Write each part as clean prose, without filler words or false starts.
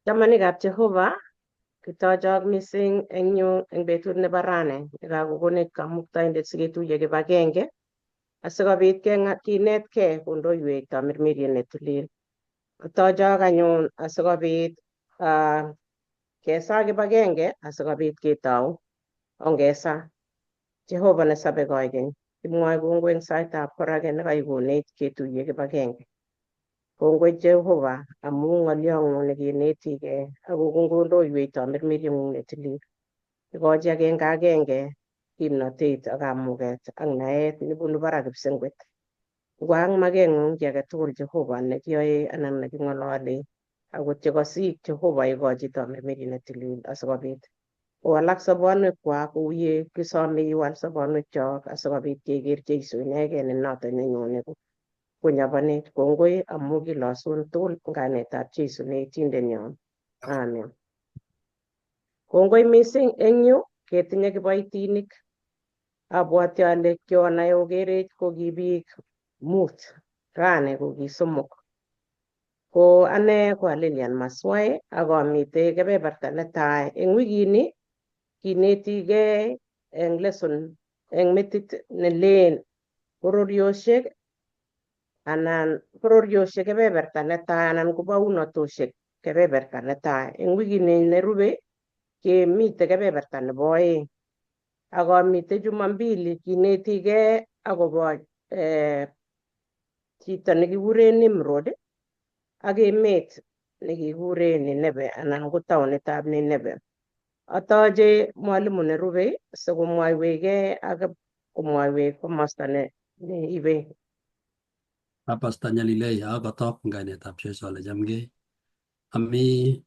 Chamanikab Jehova, kitochok mising eng yu eng betut nebo rani nekakokonech kamuktaindet siketuiye kibagenge asikobit kinetkei kondoiwech tamirmiriet netilil. Kitochok anyun asikobit kesaa kibagenge asikobit ketou. Ongesaa. Jehova nesobe koikeny, kimwoe kongoi eng saitab koraki nekaikonech ketuiye kibagenge. Kongoi Jehova amu ng'olyong'ung nekinetigei ako kondoiwech tamirmirieng'ung netilil. Ikochi agenge agenge kimnotet ak kamuget ak naet nebunu barak kipsengwet. Ngwak makeng'ung chi age tugul Jehova nekiyoe anan neking'olole akot chekosik Jehova ikochi tamirmiriet netilil asikobit kowalak sobonwekwak kou ye kisome iwal sobonwekchok asikobit keker Jeiso inegei ne noton nenyone konyoponech. Kongoi amu kilosun tugul eng kainetab Jeiso ne itindenyon. Amen. Kongoi mising eng yu ketinye kiboitinik. Abwati ale kionai okerech ko ki biik mut, rani ko ki somok. Ko ane ko a Lilian Maswai ak amitei kebeberta netai eng wikini kinetigei eng lesson eng metit nelen bororiosiek anan bororiosiek kebeberta netai anan ko baunatosiek kebeberta netai. Eng wikini nerube kemite kebeberta nebo oeng ak amite Jumambili kinetigei akobo chito nekikuren Nimrod ak emet nekikuren Nineve anan ko taonitab Nineve. Atoche mwalimu nerube sikomwoiwechgei ak komwoiwech komosta neibe. A Pastor Nyalilei akotok eng kainetab Jesu ale chamgei. Ami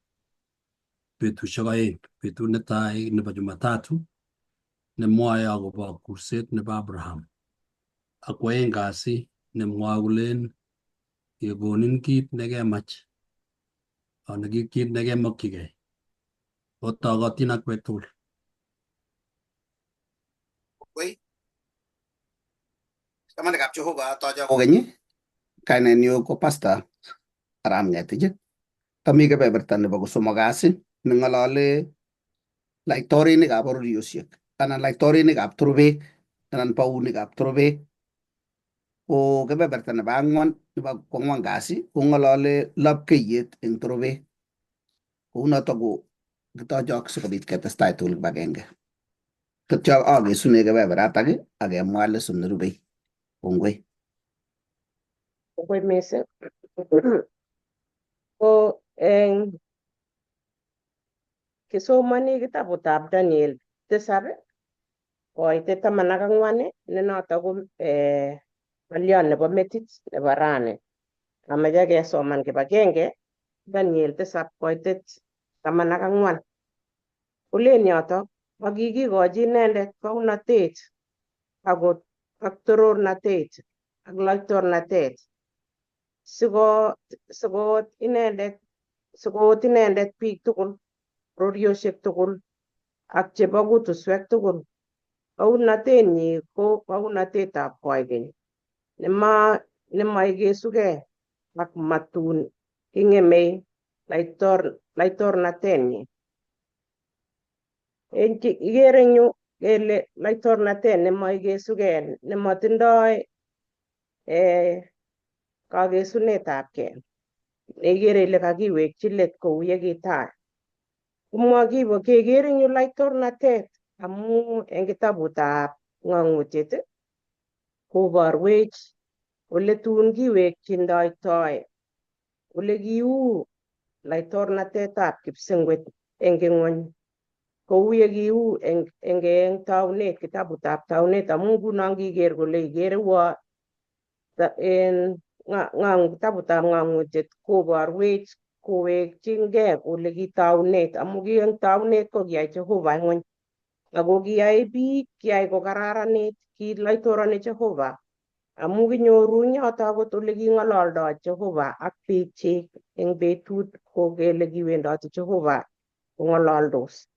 betusiek oeng. Betut netai nebo Jumatatu nemwoe akobo kurset nebo Abraham ak kwoeng kasi nemwoe kolen kekonin kit nekemach anan kit nekemokyigei. Otokotin akwek tugul. Kongoi. Chamanikab Jehova tocho kokeny. Kainenyu ko Pastor Aram Ngetich. Ami kebeberta nebo kosomok kasi neng'olole laitorinikab bororiosiek anan laitorinikab turbeek anan baunikab turbeek. Ko kebeberta nebo ang'wan nebo kwang'wan kasi kong'olole lapkeiyet eng turbeek. Kounotok ko kitochok sikobit ketestai tugul kibagenge. Kityo akesune kebeberatak ak kemwa lesson nerubei. Kongoi. Kongoi mising. Ko eng kisomoni kitabutab Daniel 7 koite 14 ne notok ko ng'oliot nebo metit nebo rani. Amache kesoman kibagenge Daniel 7 koitet 14. Kolen yotok ak kikikochi inendet baunatet akot ak torornatet ak laitornatet sikoot inendet biik tugul, bororiosiek tugul ak chebo kutuswek tugul. Baunatenyi ko baunatetab koikeny nemaikesugei ak matun king'emei laitornatenyi. Ikere eng yu kele laitornatet nemaikesugei nemotindoi kakesunetabkei neikere ile kakiwekchi let kou yekitai. Komwa kekere eng yu laitornatet amu eng kitabutab ng'ong'utiet koborwech ole tun kiwekchindoitoi ole kiu laitornatetab kipsengwet eng ing'wony kou ye kiu eng taunet kitabutab taunet amu nguno ngiker kole ikere wo en kitabutab ng'ong'utiet koborwech kowekchingei ole kitaunet amu ki eng taunet ko kiyai Jehova ng'wony ako kiyai biik kiyai kokararanit kilaitorani Jehova amu kinyoru eng yoto akot ole king'ololdoi Jehova ak biikchik eng betut ko kele kiwendoti Jehova kong'ololdos.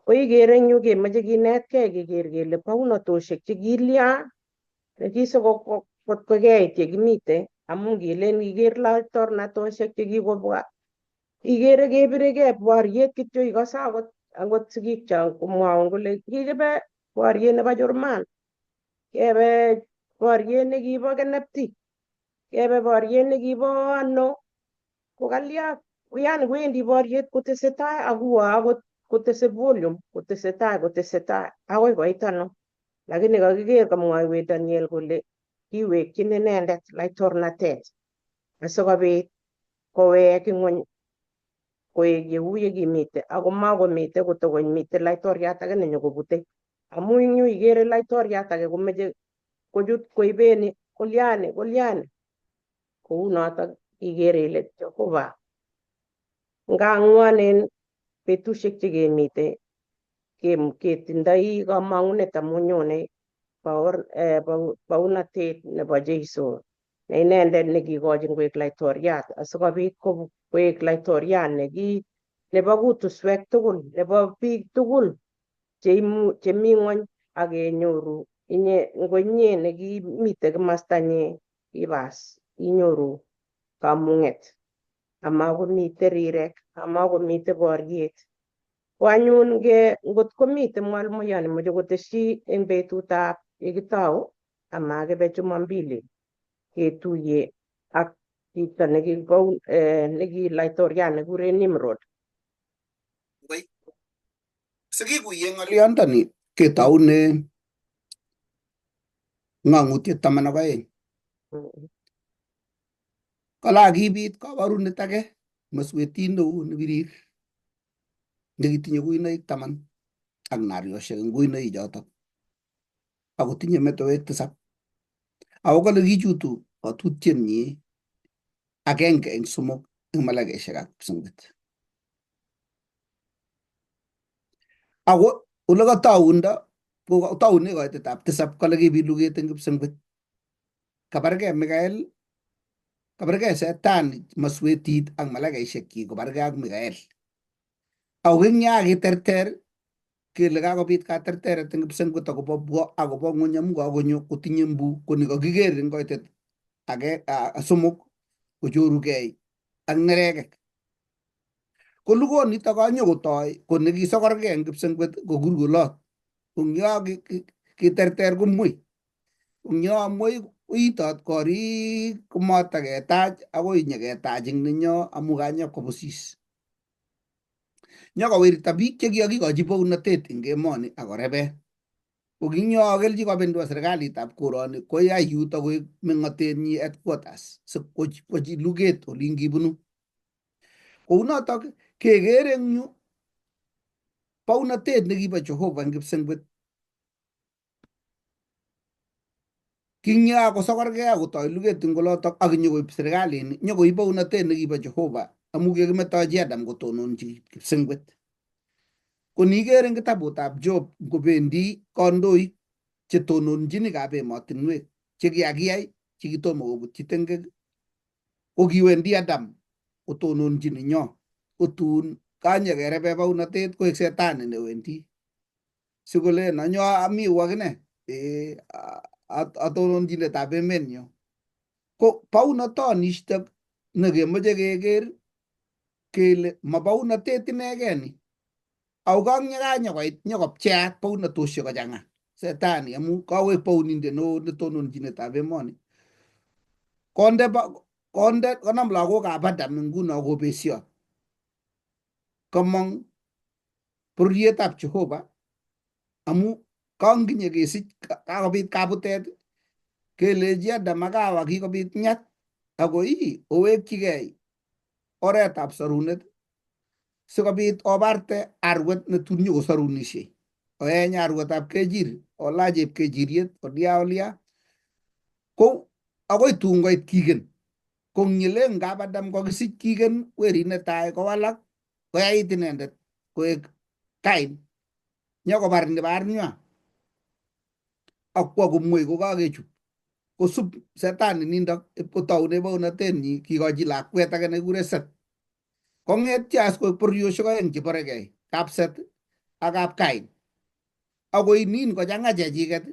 Ko ikere eng yu kemoche kinetkei keker kele baunatosiek chekilya nekisikokoitkeit yekimite amu ngilen iker laitornatosiek chekikobwa Ikere kebiregei boriet kityo, ikose akot sigikchok komwaun kole kikibe boriet nebo Chorman, kebe boriet nekibo Kenepti, kebe boriet nekibo ano, ko kalya, yani wendi boriet kotesetai akuo akot kotese volume, kotesetai kotesetai akoi koit ano. Lakini kakiker kamwoiwech Daniel kole kiwekyin inendet laitornatet asikobit kowek ing'weny koek yeu yekimite ako makomite kotokomite laitoriat age nenyokobute. Amu eng yu ikere laitoriat age komeche kochut koibeni kolyani kolyani kou notok ikere ile Jehova nga ng'wonen betusiek chekemite ketindoi kamang'unet amu nyone baunatet nebo Jeiso ne inendet nekikochin koek laitoriat asikobit koek laitoriat neki nebo kutuswek tugul nebo biik tugul chemi ng'wony ak kenyoru inye ngo inye nekimite komostanyi ibas inyoru kamung'et amakomite rirek amakomite boriet. Ko anyun ngot komite mwalimuyon nemoche kotesyi eng betutab yekitou amakibe Jumambili ketuiye ak chito neki laitoriat nekikuren Nimrod. Sikikuye ng'olyondoni ketoune ng'ong'utiet 12. Kala kibit kabarunet age meswetit neo nebirir nekitinye kuinoik 10 ak narioshek eng kuinoik chotok akotinye metowek 7. Ako kale kichutu katutietnyi 1/3 eng malakeshekab kipsengwet. Ako ole kataundo ko taune koitetab 7 kale kibit luget eng kipsengwet. Kabargei Mikael, kabargei Setani maswetit ak malakeshekchik kobargei ak Mikael. Ako kingya kiterter kele kakobit katerteret eng kipsengwet akobo bwo akobo ng'wony amu kakonyo kotinye mbu ko ni kakiker eng koitet age 3 kochorugei ak nerekek. Ko lugonito kanyokotoi ko nekisokorgei eng kipsengwet ko kurgolot. Kongyo kiterter ko mwei. Kongyo mwei koitot korik komataketach akoi nyeketach eng nenyo amu kanyokkopusis. Nyokowirta biik chekikakikochi bounatet eng emoni akoreben. Ko kinyo kelchi kopindua serikalitab koroni koyai yuto koek meng'otenyi headquarters sikwachi luget olin kibunu. Kounotok kekere eng yu bounatet nekibo Jehova eng kipsengwet. Kingya kosokorgei akotoi luget eng olotok ak nyokoib serikalini nyokoib bounatet nekibo Jehova amu kikimetochi Adam kotononchi kipsengwet. Ko niker eng kitabutab Job ngobendi kandoik chetononchinikab emotinwek chekiakiyai chekitomo kobutyi tengek ko kiwendi Adam kotononchini nyo kotun kanyekerebe bounatet koek setani newendi sikolen anyo ami yu akine atononchinetab emenyo. Ko bounatonishtok nekemoche keker kele mabounatet inegen ni. Ako kanyokoit nyokopcheat bounatoshek kochang'a setani amu kawek bounindet neo netononchinetab emoni. Konde konde konam lagokab Adam nguno kobesiot. Komong bororietab Jehova amu kanginye kesich kakobit kabutet kelechi Adam ak Hawa kikobit nyat ako ii owekchigei oretab sorunet sikobit obarte arwet netun nyokosorunishei. Oeny arwetab kechir, olach chepkechiriet, olya olya. Ko akoi tun koit kigen. Ko ng'ilen ngap Adam kokisich kigen werit netai kowalak koyait inendet koek Kain. Nyokobar nibarnywa ak kwo komwei kokakechub. Kosub setani nindok ipkotoune bounatenyi kikochi lakwet age nekikure Set. Kong'etyo as koek bororioshek oeng cheboregei, kap Set ak kap Kain. Akoi nin kochang'a chechiket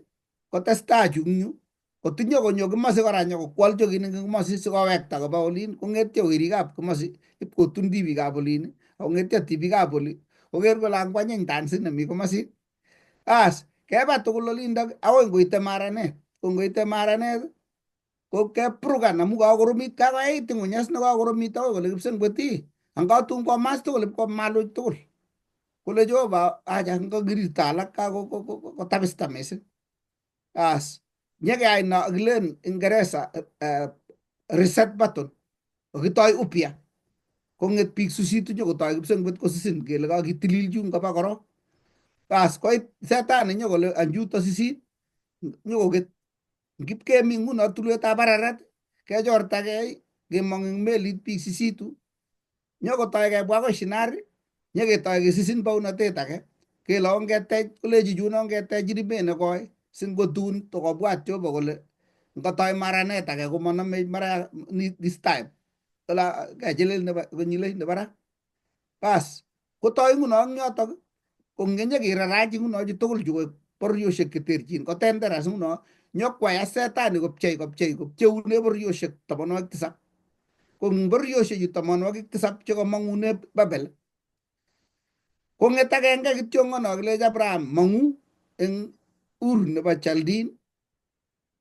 kotestai chu eng yu Kotinyo konyo komosi kora nyokokwal chokinik eng komosi sikowekta koba olin kong'etyo werikab komosi ipkotun tibikab olin akong'etyo tibikab oli koker kole angwanyiny tansit nemi komosi. As keba tugul olindok akoi ngoite maranet. Ko ngoite maranet ko keprukan amu kakoromit kakoeit ng'uny as nekakoromit akoi kole kipsengwet ii angatun komas tugul ipkomaluch tugul. Kole Jehova acha ngakirirta alak kakotabista mising. As nyekeyai no kilen Ingeresa reset button kokitoi upya kong'et biik susitu nyokotoi kipsengwet kosisin kele kakitilil chun koba korok. Bas koit setani nyokole anjuto sisit nyokoket ngipkemi nguno tulwetab Ararat kechortagei kemong eng melit biik sisitu nyokotoi kebwa akoi Shinar nyeketoi kesisin bounotet age kele ongetech kolechi chun ongetech irimet nekoi singotun tokobwat Jehova kole ngotoi maranet age komonomech mara this time kole kechilil nebo konyilei nebo ra. Bas kotoi nguno eng yotok ko ngenyekirarach nguno chu tugul chu koek bororiosiek cheterchin kotenderas nguno nyokwai as setani kopchei kopchei kopcheune bororiosiek 17. Ko eng bororiosiek chu 17 chekamong'une Babel kong'et agenge kityo ngono kilechi Abraham mong'u eng Ur nebo Chaldin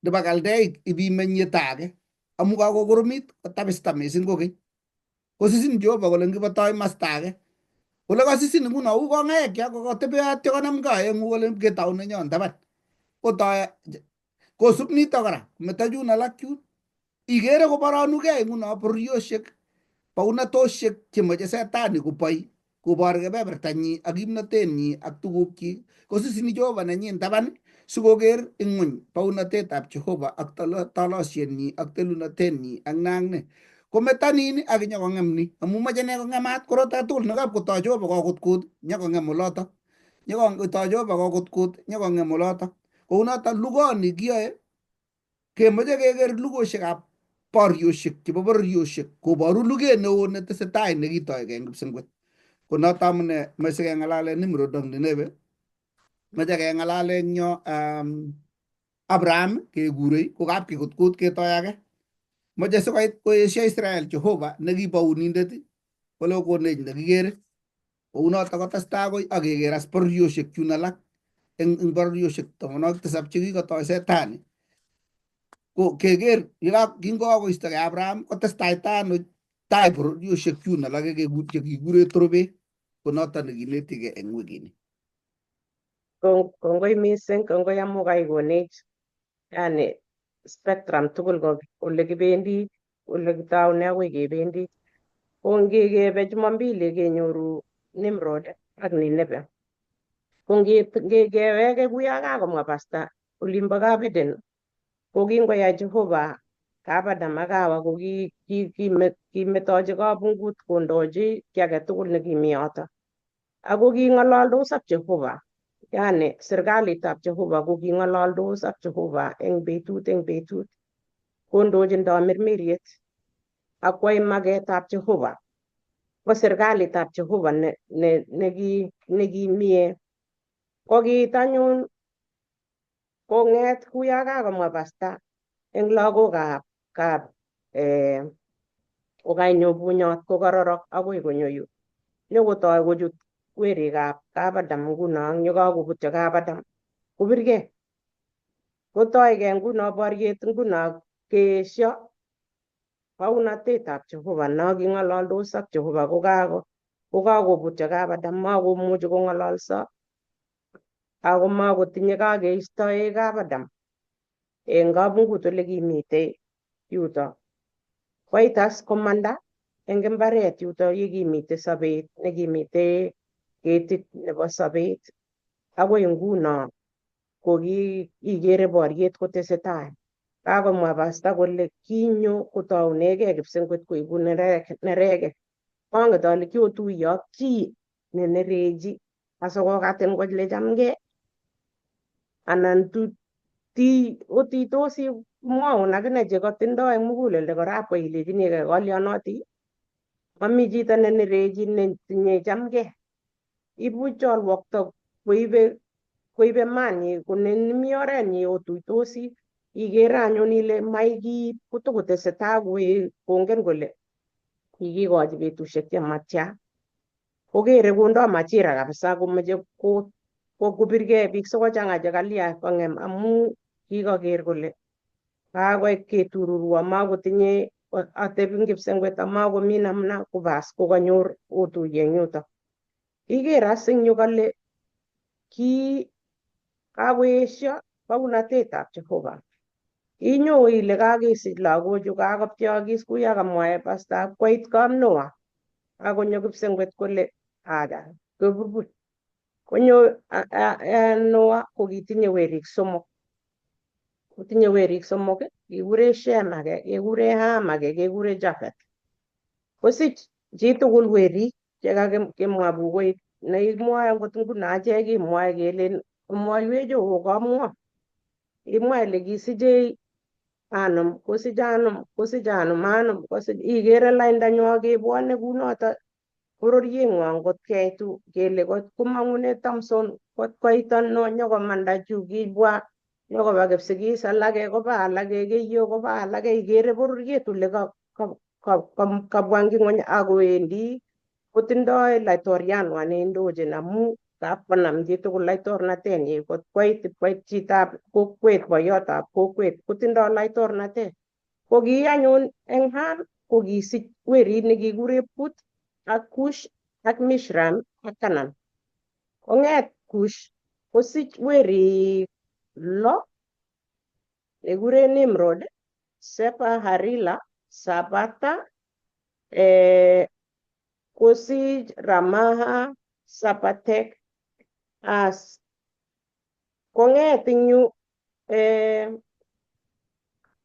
nebo Kaldeik ibimeny yeto age amu kakokoromit kotabista mising kokeny. Kosisin Jehova kole ngibotoi masta age. Kole kosisin nguno u kong'aek ya kokotebe atyo konamgei aeng'u kole ketou nenyon taban. Kotoi kosub nito kora meto chun alak chun. Ikere koboronugei nguno bororiosiek baunatosiek chemoche setani koboi kobor kebebertanyi ak kimnotenyi ak tugukyik. Kosisini Jehova nenyin taban sikoker eng ng'wony baunatetab Jehova ak tolosienyi ak telunotenyi ak ne ak ne. Kometonin ak inyokong'em ni amu moche ne kong'emat korot age tugul nekap kotoi Jehova kokutkut nyokong'em olotok. Nyokotoi Jehova kokutkut nyokong'em olotok. Kounoto lugoni kiyoe kemoche keker lugosiekab boriosiek chebo bororiosiek koboru luget neo netesetai nekitoige eng kipsengwet. Ko noto amune moche sikeng'alale Nimrod ak Nineve, moche keng'alale eng yo Abraham kekurei ko kapkikutkut ketoi age. Moche sikoit koesio Israel Jehova nekibounindet kole okonech nekikere. Kounoto kotestai akoi ak keker as bororiosiek chun alak eng bororiosiek 17 chekikotoi setani. Ko keker kingokakoistogei Abraham kotestaita ano tai bororiosiek chun alak chekikure torobet. Ko noto nekinetigei eng wikini. Kongoi mising, kongoi amu kaikonech yani spectrum tugul ko ole kibendi, ole kitaune akoi kebendi. Ko ngikebe Jumambili kenyoru Nimrod ak Nineve. Ko ngeweke kuya kakomwa pasta olimbo kap Eden ko kingoyai Jehova kap Adam ak Hawa ko kimetochi kabungut kondochi kiy age tugul nekimi yoto. Ako king'ololdos ak Jehova, yani serikalitab Jehova ko king'ololdos ak Jehova eng betut eng betut. Kondochindo mirmiriet ak kwai maketab Jehova. Ko serikalitab Jehova nekimie. Ko kiit anyun kong'et kuya kakomwa pasta eng lagokab kap kokanyo bunyot kokororok akoi konyo yu. Nyokotoi kochut werikab kap Adam nguno yekakobutyo kap Adam kobirgei. Kotoige nguno boriet nguno keesio baunatetab Jehova no king'ololdos ak Jehova kokakobutyo kap Adam makomuchi kong'ololso ako makotinye kakeistoe kap Adam eng kabungut ole kimitei yuto. Koit as komanda eng imbaret yuto yekimite sobet nekimite ketit nebo sobet akoi nguno ko ikere boriet kotesetai. Kakomwa pasta kole kinyo kotounegei kipsengwet koibu nereke. Manget ale kiotuiye ak chi nenerechi asikokatin kole chamgei anan otitosi mwaun akine chekotindoi eng muguleldo korap ilechinigei kolionoti. Mami chito nenerechi netinye chamgei. Ibu cholwokto koibe manyi ko nemi orenyi otuitosi Ikere anyun ile maikip kotokotesetai kongen kole kikikochi betusiek chematya. Kokere kondo majira kabisa komoche kobirgei biik sikochang'a chekalia kong'em amu kikoker kole kakoit ketururwo makotinye atebi eng kipsengwet amakomi namna kobas kokanyor otuye eng yutok. Iker as eng yu kale ki kakoesio baunatetab Jehova. Inyo ile kakesich lagochu kakopcheokis kuya kamwae pasta koit kap Noah akonyo kipsengwet kole aja keburbur. Konyo Noah kokitinye werik somok. Kotinye werik somok, kikure Shem age, kekure Ham age, kekure Japheth. Kosich chitugul werik chekakimwa bukuit neimwoe akot nguno achek kemwoe kelen mwoiwech Jehova kamwa. Imwa ile kisichei Anum, kosich Anum, kosich Anum, Anum, kosich ikere laindanywa kebwone kunoto bororieng'wong kot keitu kele kot komang'une Thomson kot koit ano nyokomanda chu kibwa nyokoba Kipsigis alake koba alake Keiyo koba alake ikere bororiet ole kabwa eng ng'wony akowendi kotindoi laitorianwa neindochin amu kakonam chitugul laitornatenyi kot koit ipkoit chitab kokwet boiyotab kokwet kotindoi laitornatet. Ko ki anyun eng Ham kokisich werit nekikure Put ak Kush ak Mishram ak Kanan. Kong'et Kush kosich werik lo nekikure Nimrod, Sepa Harila, Sabata, kosich Ramaha, Sapatek, as kong'et eng yu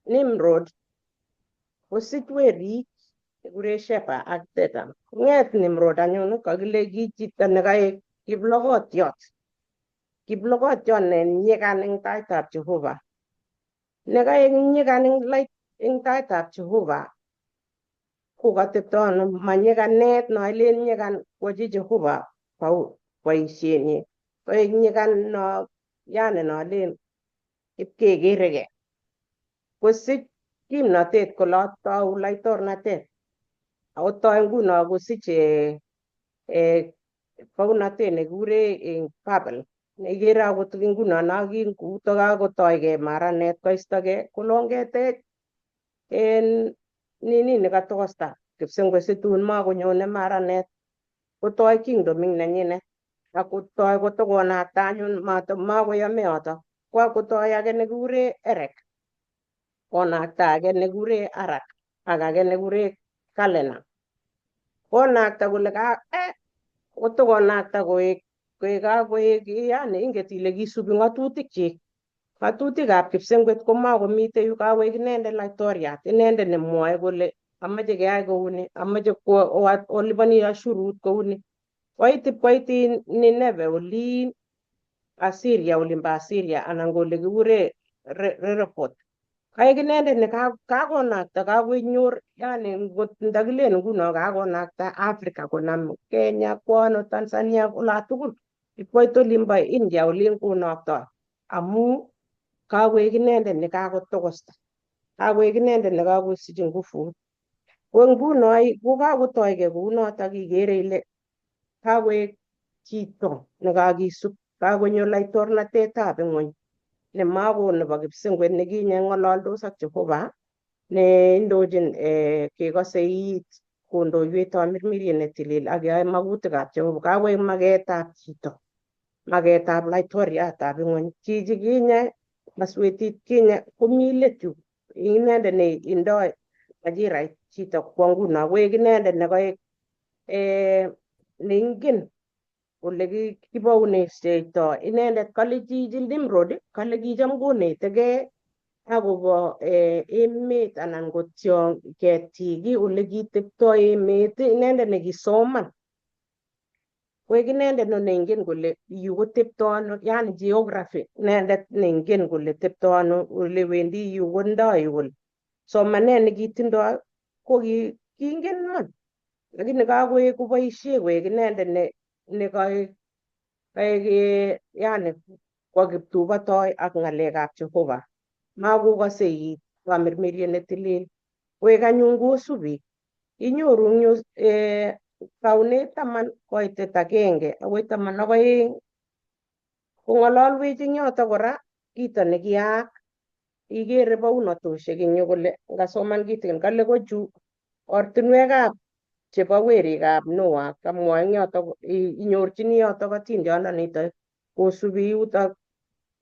Nimrod kosich werik kikure Sheba ak Dedan. Kong'et Nimrod anyun kakile ki chito nekaek kiplokotiot, kiplokotiot ne nyikan eng taitab Jehova. Nekaek nyikan eng taitab Jehova ko katepto ano manyikanet no ilen nyikan kwochi Jehova boisienyi. Koek nyikan no yani no len ipkekereke. Kosich kimnatet kole atou laitornatet. Ako toi nguno kosich baunatet nekikure eng Babel. Neikere akot nguno no kakotoige maranet koistogei kolongetech en nini nekatokosta kipsengwet situn makonyone maranet kotoi kingdom ing nenyinet ak kotoi kotokonakta anyun makoyome yoto kwa kotoi age nekikure Erek konakta age nekikure Arak ak age nekikure Kalena konakta kole ka kotokonakta koek kakoek yani inget ile kisubi ng'atutik Ng'atutikab kipsengwet komakomitei yu kakoek inendet laitoriat inendet nemwoe kole amache keyai kouni amache oliponi ashurut kouni koit ipkoit Nineve olin Assyria olimbo Assyria anan ko olekikure Rehoboth kaek inendet ne kakonakta kakonyor yani ngot ndakilen nguno kakonakta Africa konam Kenya kwo ano Tanzania olatugul ipkoit olimbo India olin konoktoi amu kakoek inendet nekakotokosta kakoek inendet nekakosich nguvut ko nguno kokakotoige kounotok ikere ile kakoek chito nekakisub kakonyo laitornatetab ing'wony nemako nebo kipsengwet nekinye ng'ololdos ak Jehova neindochin kekose iit kondoiwech tamirmiriet netilil ak keyoe makutikab Jehova kakoek maketab chito maketab laitoriatab ing'wony chichi kinye maswetit kinye komi let yu inendet ne indoi majirait chito kwo nguno koek inendet nekaek neingen ole kibounisheito inendet kale chichi Nimrod kale kicham konetegei akobo emet anan ko ketik ole kiteptoi emet inendet nekisoman koek inendet no neingen kole yu kotepto ano yani geography inendet neingen kole tepto ano ole wendi yu kondo yu kole somanet nekitindoi ko kingen iman lakini kakoek koboisie koek inendet ne kaek yani kwa kiptubotoi ak ng'alekab Jehova. Makokose it kamirmiriet netilil. Koek anyun kosubik. Inyoru eng yu taunet 10 koitet 1 akoi 12 kong'ololwech eng yoto kora kito nekiyaak. Ikere bounatoshek eng yu kole ngasoman kitikin kale ko chu ortinwekab chebo werikab Noah kamwa eng yoto inyorchini yoto atindiondenito kosubi yutok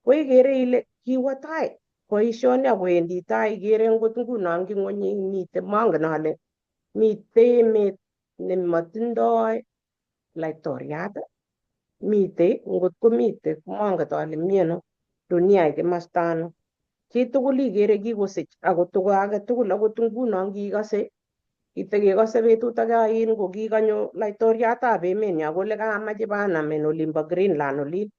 ko ikere ile kiwo tai boisioni akowendi tai. Ikere ngot nguno eng ing'wony mitei mongen ale mitei emet nemotindoi laitoriat, mitei ngot komitei monget ale mi ano dunia kimasta ano. Chitugul ikere kikosich akot tuga age tugul akot nguno ngikose itekekose betut age ain ko kikanyo laitoriatab emenyo kole kamach ibanam en olimbo Greenland olin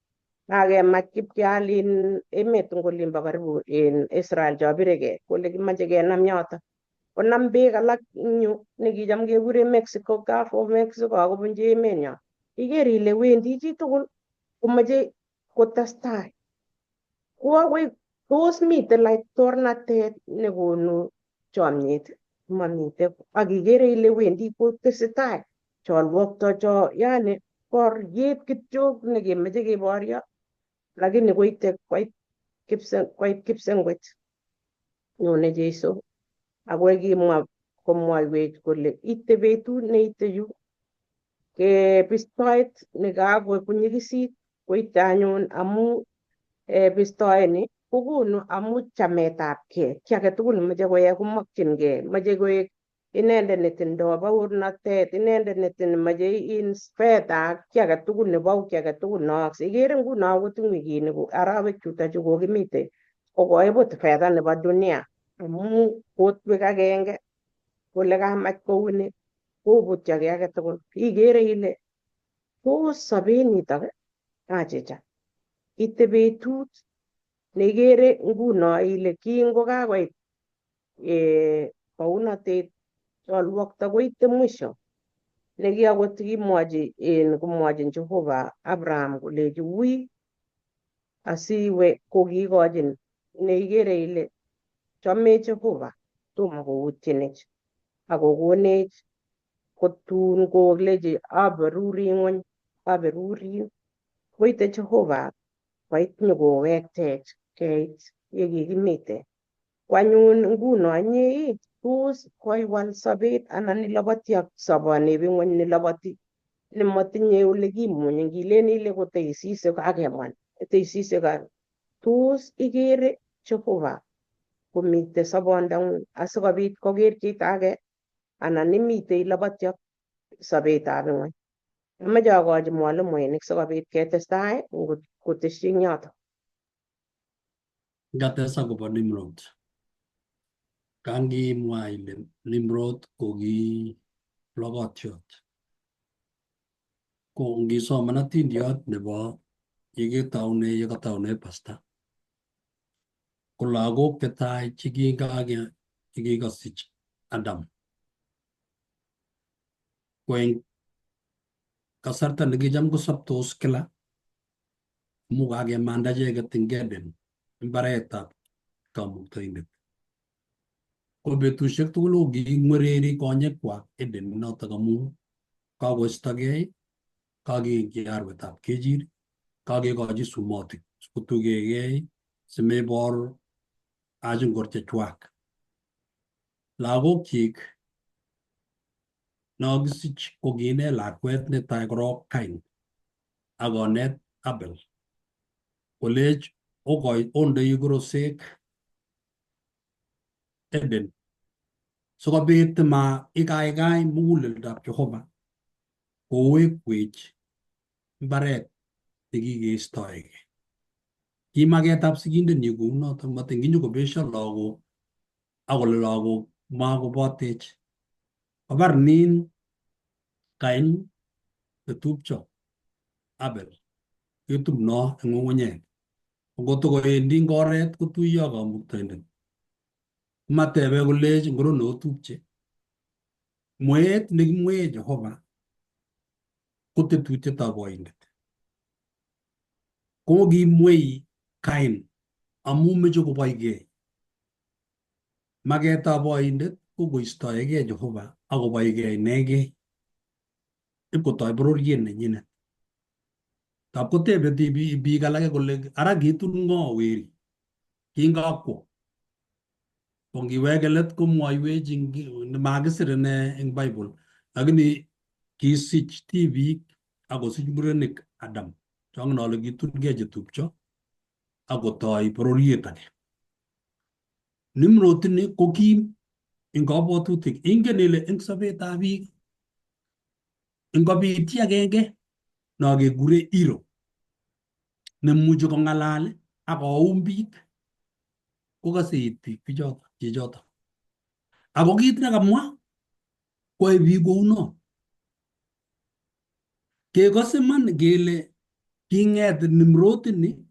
kakemach kipkeal in emet eng olimbo karibu in Israel chobirekei kole kimoche kenam yoto konam beek alak eng yu nekicham kekure Mexico, Gulf of Mexico akobunchi emenyo. Iker ile wendi chitugul komoche kotestai. Ko akoi tos mitei laitornatet nekonu chomyet? Mamite. Ak ikere ile wendi kotesetai cholwokto cho yani boriet kityo nekemoche keboryo lakini koite koit koit kipsengwet nyone Jesu akoi kimwa komwoiwech kole ite betut neite yu kebistoet nekakonyikisit koite anyun amu bistoeni kokonu amu chametabgei ki age tugul nemoche koyai komokchingei moche koek inendet netindoi baornatet inendet nemoche in fedha ak ki age tugul nebo ki age tugul nookse. Ikere nguno akot eng wikini arawek chutochu kokimite ko koibut fedha nebo dunia amu kotwek agenge kole kamach kouni kobutyo kiy age tugul. Ikere ile tos sobet nitok achicha ite betut neikere nguno ile kingokakoit bounotet cholwokto koite mwisho neki akot kimwochi in komwochin Jehova Abraham kolechi wui asiwe kokikochin neikere ile chomech Jehova tomo koutyinech akokonech kotun kolechi aberuri ng'wony aberurin koite Jehova koit nyokowektech keit yekikimite. Ko anyun nguno inye ii tos koiwal sobet anan iloboti ak sobonib ing'wony neloboti nemotinye ole kimunye ngilen ile koteisise kakemwan teisise ka tos ikere Jehova komite sobondang'ung asikobit koker chito age anan imite iloboti ak sobetab ing'wony. Amoche akochi mwalimuinik sikobit ketestai kotesyi eng yoto. Ngates akobo Nimrod. Kangimwa ile Nimrod ko ki logotyot. Ko ngisoman atindiot nebo yekitoune yekatoune pasta. Ko lagok chetai chekikake chekikosich Adam. Ko eng kasarta nekicham kosoptos kila amu kakemanda icheket eng Eden mbaretab kamuktaindet. Ko betusiek tugul ko king'wereri konyekwak Eden notok amu kakoistogei, kakeingyi arwetab kechir, kakekochi sumotik sikotukegei simebor achingor chechwak. Lagokchik nokisich ko kiinet lakwet netai korok Kain akonet Abel kolech ondoi korosek Eden sikobit ma ikaikai muguleldab Jehova kowekwech mbaret nekikeistoegei. Ki maketab sigindenyi kounotok matin kinyokobesyo lagok akole lagok makobotech. Kobar nin Kain netupcho Abel ketub no eng ng'ung'unyek. Ngot kowendi eng oret kotuiyo ak kamuktaindet. Matebe kolech ngoro neotupche. Mweet nekimwee Jehova ko tetutietab boindet. Ko kimwei Kain amu meche koboigei. Maketab boindet ko koistoegei Jehova akoboegei inegei ipkotoi bororiet nenyinet. Tab kotebe biik alake kole ara kitun ng'o weri kingakwo. Ko ngiweke let komwoiwech makisir ine eng Bible lakini kisich tibik akosich murenik Adam chongen ale kitunkei chetupcho akotoi bororiet age. Nimrod ini ko kim eng kabwatutik. Ingen ile eng sobetab biik ingobit chi agenge no kekure hero nemuchi kong'alal ak koum biik kokose it biik bichoto chichoto. Ako kit nekamwa koyae biik kounon. Kekose iman kele king'et Nimrod ini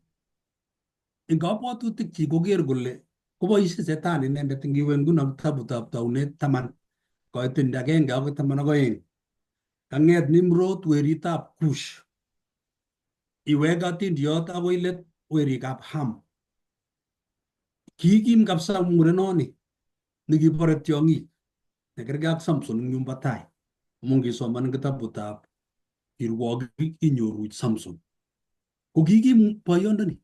eng kabwatutik chik koker kole koboisie Shetani inendet ngiwe nguno kitabutab Taunet 10 koitin 1 akoi 12 kang'et Nimrod weritab Kush iweke atindiot akoi let werikab Ham. Kikim kabisa murenoni nekibore tiong'ik nekergei ak Samson eng yumbo tai amu ngisoman eng kitabutab Kirwogik inyoru Samson. Ko kikim boyondoni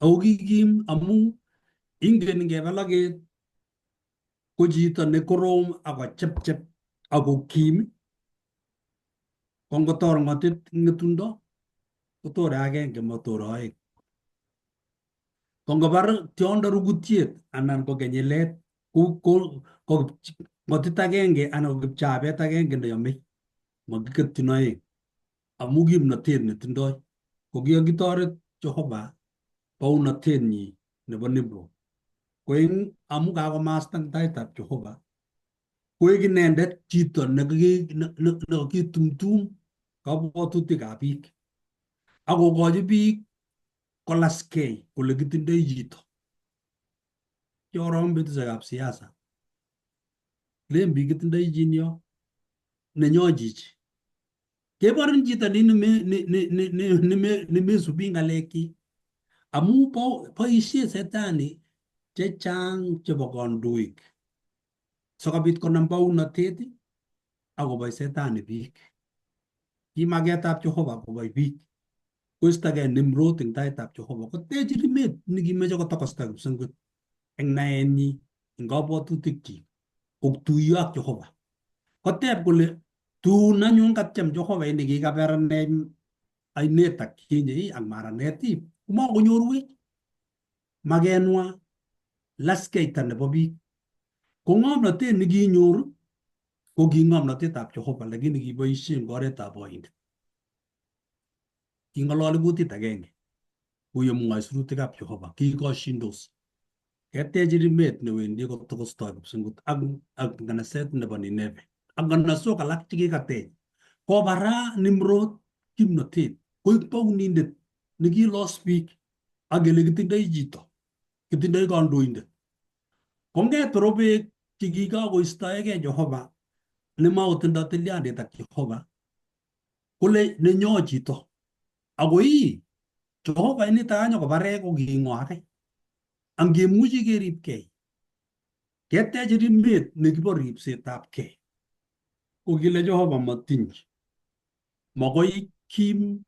ako kikim amu ingen ngebe loket ko chito nekorom ako chepchep ako kim ko ngotor ng'otit ng'etundo kotore agenge motore oeng. Ko ngobar tiondo rukutiet anan ko kenyilet ko ng'otit agenge anan ko kipchabet agenge neyomei makiketyin oeng amu kimnotet netindoi ko kikakitoret Jehova bounotenyi nebo Nimrod. Ko eng amu kakomasta eng taitab Jehova koek inendet chito nekakitumtum kabwatutikab biik akokochi biik kolaskei kole kitindoi chito. Kiorong betusiekab siasa len biik kitindoi chinyo nenyo chichi. Keborin chito nemesubi ng'alekchik amu boisie setani chechang chebo kandoik sikobit konam bounotet akobai setani biik. Ki maketab Jehova kobai biik koistogei Nimrod eng taitab Jehova kotech rimet nekimeche kotokosta kipsengwet eng naenyi eng kabwatutikchik kotuiyo ak Jehova. Koteb kole tun anyun katyem Jehova ini kikaberanech ainet ak kinye ak maranet komakonyorwech makenwa laskeita nebo biik. Ko ng'omnotet nekinyor ko ki ng'omnotetab Jehova lakini kiboisien oretab boindet. King'ololi kutit agenge kuyomwoi sirutikab Jehova kikoshindos. Ketech rimet newendi kotokostoi kipsengwet ak nganaset nebo Nineve ak nganasok alak chekikatech. Kobara Nimrod kimnotet koik bounindet nekilos biik ak kele kitindoi chito, kitindoi kandoindet. Konget robek chekikakoistoegei Jehova nemakotindoi tilyandit ak Jehova kole nenyo chito ako ii Jehova inito kanyokobarech ko king'o ake angemuchi keribkei ketech rimet nekibo ripsetab kei. Ko kile Jehova matiny makoi kim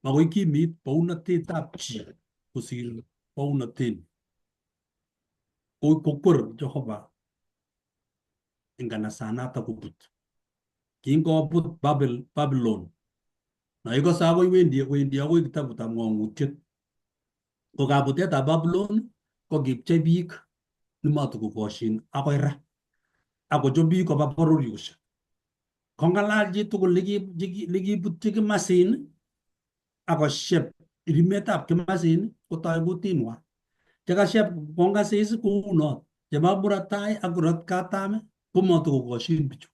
makoi kimit bounotetab chi kosir bounotet kokwer Jehova eng nganasanato kobut. Kingobut Babylon na ikose akoi wendi akoi kitabutab ng'ong'utiet. Ko kabutetab Babylon ko kipchei biik nematokokoshin akoi ra akochob biik koba bororiosiek. Kong'alal chitugul nekibutyi kimasin akoshep rimetab kimasin kotoi kutinwa. Chekashep kongasis kounot chebo murot tai ak murot katam komatokokoshin bichu.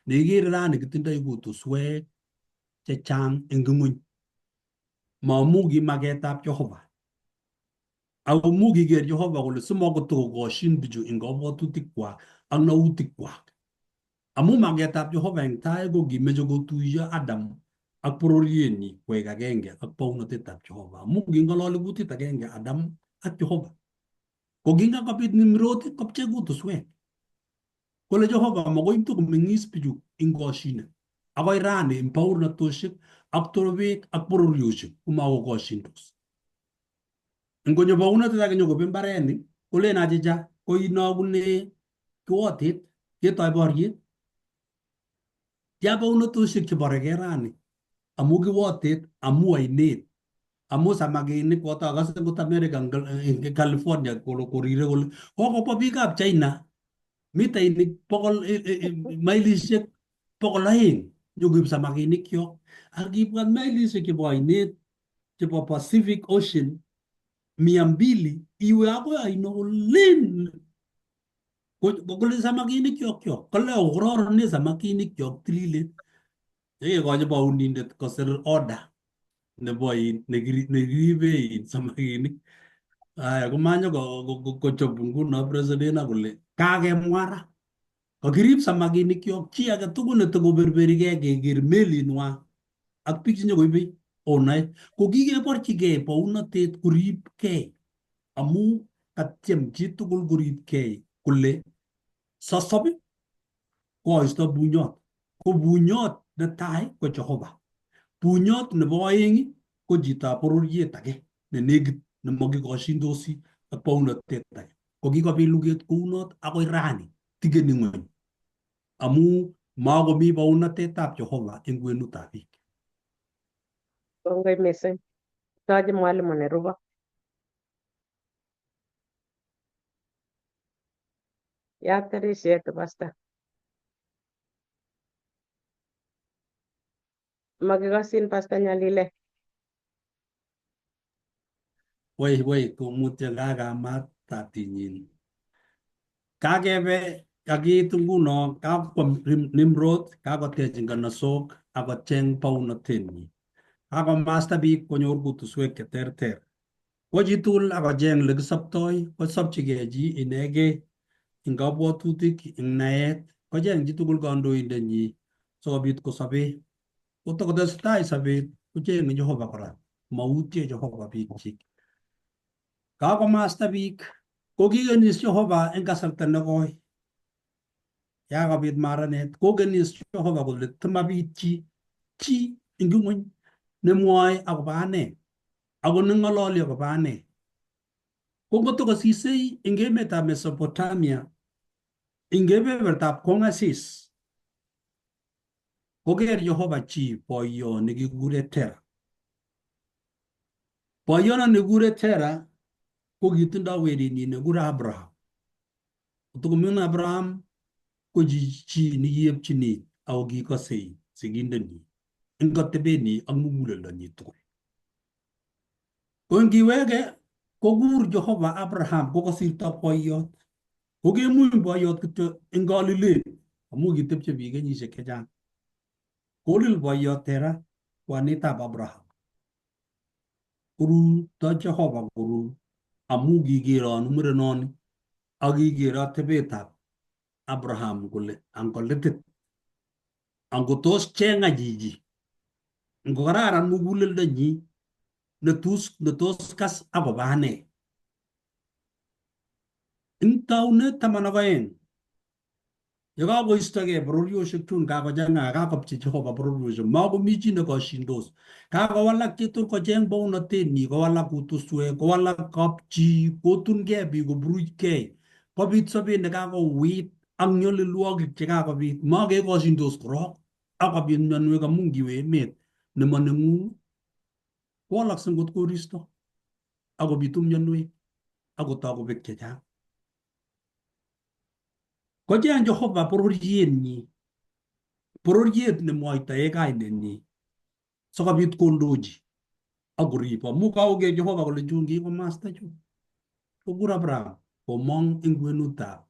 Neikere rani kitindoi kutuswek chechang eng ng'wony. Maamu ki maketab Jehova. Ako mu kiker Jehova kole simakotokokoshin bichu eng kabwatutikwak ak nautikwak. Amu maketab Jehova eng tai ko kimeche kotuiyo Adam ak bororienyi koek agenge ak bounotetab Jehova. Amu king'ololi kutit agenge Adam ak Jehova. Ko kingakobit Nimrod kopchei kutuswek. Kole Jehova makoi tokomeng'is bichu eng koshinet. Akoi rani eng baurnatoshek ak torobek ak bororiosiek komakokoshindos. Ngonyo baunotet ake nyokobe mbarenik kolen achicha koinokune kiwotet ketoi boriet. Tia baunotosiek cheborekei rani amu kiwotet, amu ainet, amu samakinik koto akase ngot America eng California korire kole kokobwa biikab China mitainik bokol mailishek 200 nyokoib samakinik kyok ak kibwa mailishek chebo ainet chebo Pacific Ocean 200 iwe akoi aino olin kole samakinik kyok kyok kole kororonen samakinik kyok tililen yekekochi baunindet kosir order nebo in nekiribe in samakinik. Aya komanyo kochop nguno president kole kakemwa ra kakirib samakinik kyok chi age tugul netokoberberigei keker melinwa ak biik chenyokoibe onoe ko kikeborchigei bounotet koribkei amu katyem chitugul koribkei kole sosob koisto bunyot. Ko bunyot netai ko Jehova. Bunyot nebo oeng ko chitab bororiet age ne nekit nemakikoshindosi ak bounotet age. Ko kikobit luget kounot akoi rani tikeni ng'weny amu makomi bounotetab Jehova eng kwenutab biik. Kongoi missing. Toche mwalimu nerubo. Yaat tirishet pasta. Makikosin pasta Nyalile. Woi woi komutyo kakamat tatinyin. Kakebe kakiit nguno kakwo Nimrod kakotech nganasok akocheng bounotenyi. Kakomasta biik konyor kutuswek cheterter. Ko chitugul akocheng lekisoptoi kosopchigei chi inegei eng kabwatutik eng naet kocheng chitugul kandoindenyi sikobit kosobee. Kotokotesetai sobet kochenge Jehova kora mautye Jehova biikchik. Kakomasta biik ko kikenis Jehova eng kasarta nekoi. Yakabit maranet kokenis Jehova kole timabit chi chi eng ng'weny nemwoe akobo ane ako neng'ololi akobo ane. Ko ngotokosisei eng emetab Mesopotamia eng kebebertab Kongasis koker Jehova chi boiyo nekikure Tera. Boiyono nekikure Tera ko kitindo werinyin nekikure Abraham. Kotokoming'in Abraham ko chi nekiepchini ako kikosei sigindenyi eng atebenyi ak muguleldonyi tugul. Ko ngiwege kokur Jehova Abraham kokasirto boiyot. Kokemuny boiyot kityo eng kalilet amu kitepche biik kenyisiek chechang. Kolil boiyot Tera kwanitab Abraham. Koruto Jehova koru amu kikeronu murenoni ak kiker atebetab Abraham kole angolitit angotos chenga chichi ngokararan muguleldonyi netos kas akobo ane. Eng taunet 12 yekakoistogei bororiosiek chun kakochang'a kakopche Jehova bororiosiek makomi chi nekoshindos kakowalak chitugul kocheng bounotenyi kowalak kutuswek kowalak kapchi kotunkei biik koburuchkei kobit sobet nekakouit ak nyolilwokik chekakobit makekoshindos korok akobit mionwek amu ngiwe emet nemoneng'ung kowalakse ngot koristo akobitu mionwek akotoi kobek chechang. Kocheng Jehova bororienyi bororiet nemwoitoe kainenyi sikobit kondochi akorib amu kakoker Jehova kole chun kikomasta chu. Kokur Abraham komong eng kwenutab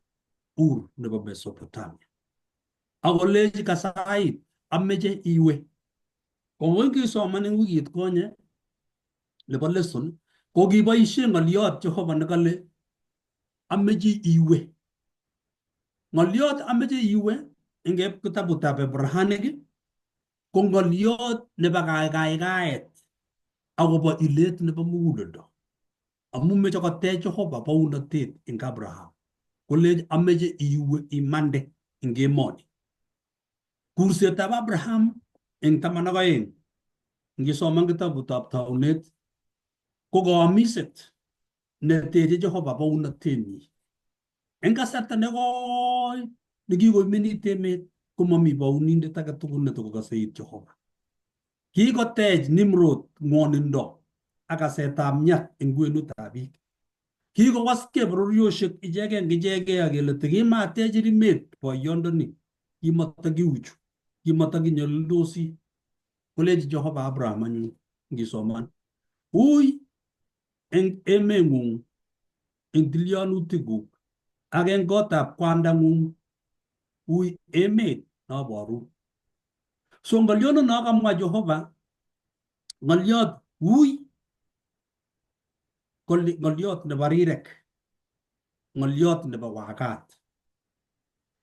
Ur nebo Mesopotamia. Akolechi kasait ameche iwe. Ko kisoman eng wikit konye nebo lesson ko kiboishe ng'oliot Jehova nekale ameche iwe. Ng'oliot ameche iwe eng kitabutab Abrahamic ko ng'oliot nebo kaikaikaet akobo ilet nebo muguleldo. Amu meche kotech Jehova bounotet eng Abraham. Kolech ameche iwe imande eng emoni. Kursetab Abraham eng 12 ngisoman kitabutab Taunet ko kaamiset neteche Jehova bounotenyi. Eng kasarta nekoi nekikoimenit emet komami bounindet age tugul netokokase it Jehova. Kikotech Nimrod ng'wonindo ak kasetab nyat eng kwenutab biik. Kikowaskei bororiosiek ichegei eng ichegei ak kele tikimatech rimet boyondoni, kimatakiuchu, kimatakinyalildosi. Kolechi Jehova Abraham anyun ngisoman, ui eng emeng'ung, eng tilyanutikuk ak eng kotab kwandang'ung, ui emet noborun. So ng'olyondo kamwa Jehova, ng'olyot ui ko ng'olyot nebo rirek, ng'olyot nebo wakat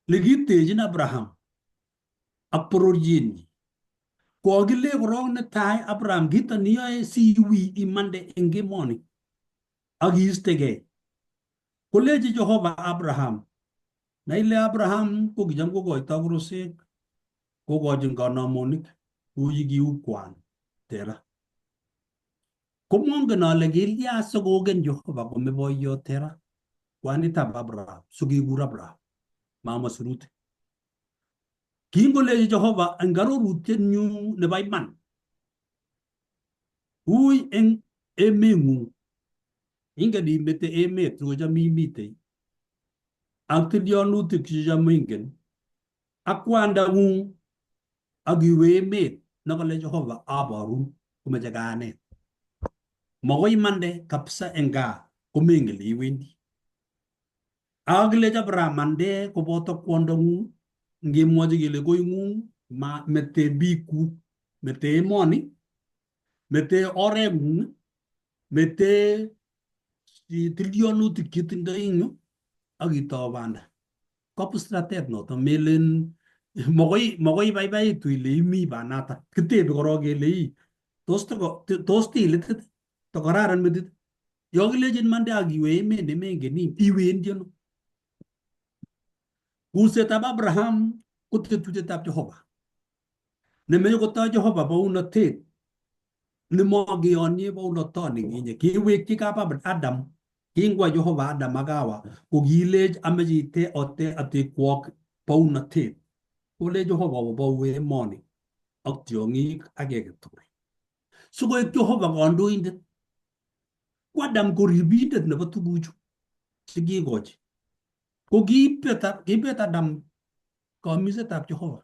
nekitechin Abraham ak bororienyi. Kokile korok netai Abraham kito niyoe siwi imande eng emoni ak iistegei. Kolechi Jehova Abraham, na ile Abraham ko kicham kokoito kurusek kokochin kanamonik kou yekiu kwan Tera. Komongen ale kilya sikoken Jehova kome boiyot Tera kwanitab Abraham sikekur Abraham mama sirutik. Kingolechi Jehova eng arorutienyu nebo iman, ui eng emeng'ung, ingen imete emet sikocham imitei ak tilyanutik checham ingen ak kwandang'ung ak iwe emet nekale Jehova aborun komeche kayanet. Makoi imande kabisa eng gaa komengen ile iwendi. Ak kilechi Abraham mande koboto kwondong'ung ngemwochi kele koing'ung ma mete biikuk mete emoni mete oreng'ung mete tilyonutik chetindoi eng yu ak itou banda. Kapustratet noto melen makoi ibaibaitu ile imi banata. Kitebe korok kele ii tos toko tos tilitit tokararan metit. Yo kilechin mande ak iwe emet nemengen iwendi ano? Kursetab Abraham ko tetutietab Jehova. Nemeche kotoi Jehova bounotet nemokiyonye bounotoni kinye. Kiwekyi kap Adam kingwa Jehova Adam ak Hawa ko kilech ameche ite ote atekwok bounotet. Kolech Jehova obou emoni ak tiong'ik ak kiy age tugul. Sikoek Jehova kandoindet ko Adam ko ribindet nebo tuguchu chekikochi. Ko kiibet Adam kamisetab Jehova.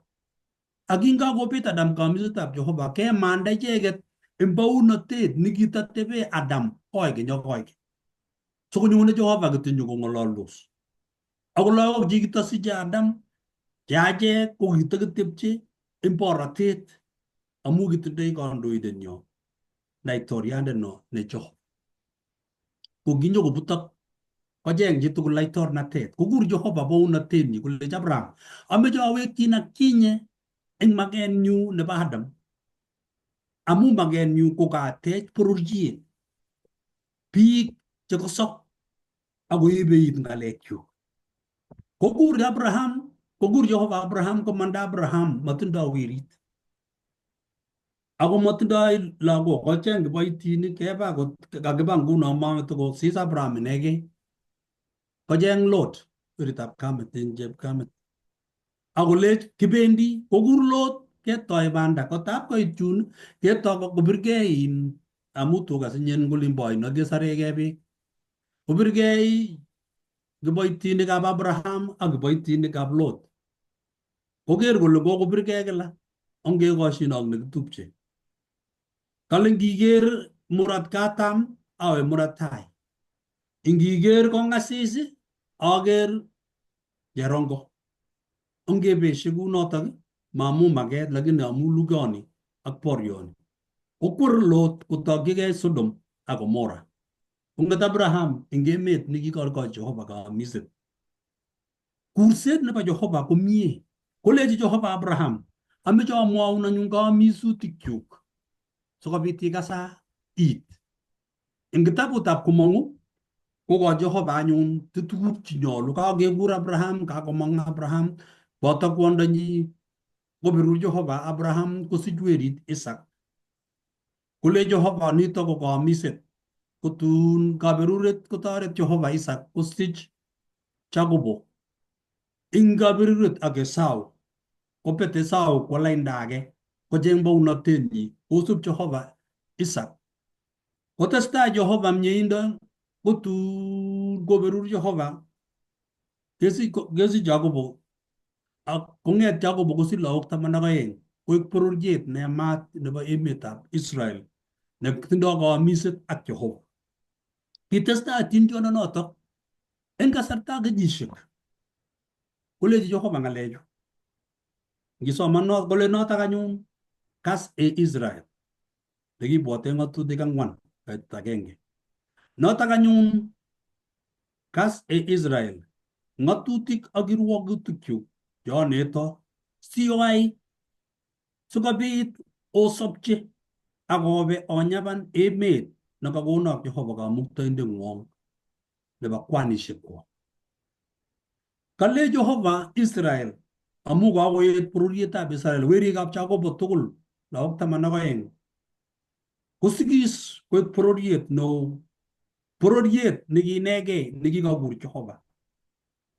Ak kingakobet Adam kamisetab Jehova kemanda icheket eng bounotet nekitatebe Adam koikeny ak koikeny. Sokonyone Jehova kityo nyokong'ololdos. Ako lagok chekitosiche Adam che achek ko kitokitepche eng borotet amu kitindoi kandoindenyo laitoriandeno ne Jehova. Ko kinyokobutok kocheng chitugul laitornatet. Kokur Jehova bounotenyi kolech Abraham, ameche awekchin ak kinye eng makenyu nebo Adam amu makenyu ko katech bororiet biik chekosop akoibe it ng'alekyuk. Kokur Abraham, kokur Jehova Abraham komanda Abraham matindoi werit. Ako matindoi lagok, kocheng kiboitinik keba kakiba nguno matikosis Abraham inegei. Kocheng Lot weritab kamet en chepkamet. Akolech kibendi kokur Lot ketoi banda kotab koit yun ketoi kobirgei in amu tuga sinyen kolimbo oino kesarekei beek. Kobirgei kiboitinikab Abraham ak kiboitinikab Lot. Koker kole kokobirgei kila ongekoshin ak nekitupche. Kale ngiker murot katam awe murot tai. Ingiker kongasis aker cherongo. Ongebeshe kunotok mamu maket lakini amu lugoni ak borioni. Kokwer Lot kotokyigei Sodom ak Gomora. Konget Abraham eng emet nekikorkoi Jehova kamiset. Kurset nebo Jehova komie. Kolechi Jehova Abraham, ameche amwaun anyun kaamisutikyuk sikobit ikasa it. Eng kitabutab Komong'u Kokochi Jehova anyun tuguk chenyolu. Kakekur Abraham, kakomong Abraham, boto kwondonyi, kobirur Jehova Abraham kosich werit Isaac. Kole Jehova nito ko kaomiset. Kotun kaberuret kotoret Jehova Isaac kosich Jacobo. Ing kaberuret ak Esau, kobet Esau kwo lainda age kocheng bounotenyi, kosub Jehova Isaac. Kotestai Jehova mieindo kotun koberur Jehova kesich Jacobo ak kong'et Jacobo kosich lagok 12 koik bororiet neyamat nebo emetab Israel netindoi kaomiset ak Jehova. Kitestai atindiondenotok en kasartab kenyisiek kolechi Jehova ng'alechu. Ngisoman kole notok anyun kas e Israel nekibwote ng'atutik ang'wan kaitet agenge. Notok anyun kas e Israel ng'atutik ak kirwokutikchu cheonetok siyoai sikobit osopchi ak obe onyaban emet nekakonok Jehova Kamuktaindeng'wong nebo kwanishekwok. Kale Jehova Israel amu kakoet bororietab Israel werikab Jacobo tugul lagok 12 kosigis koek bororiet neo, bororiet nekiinegei nekikakur Jehova,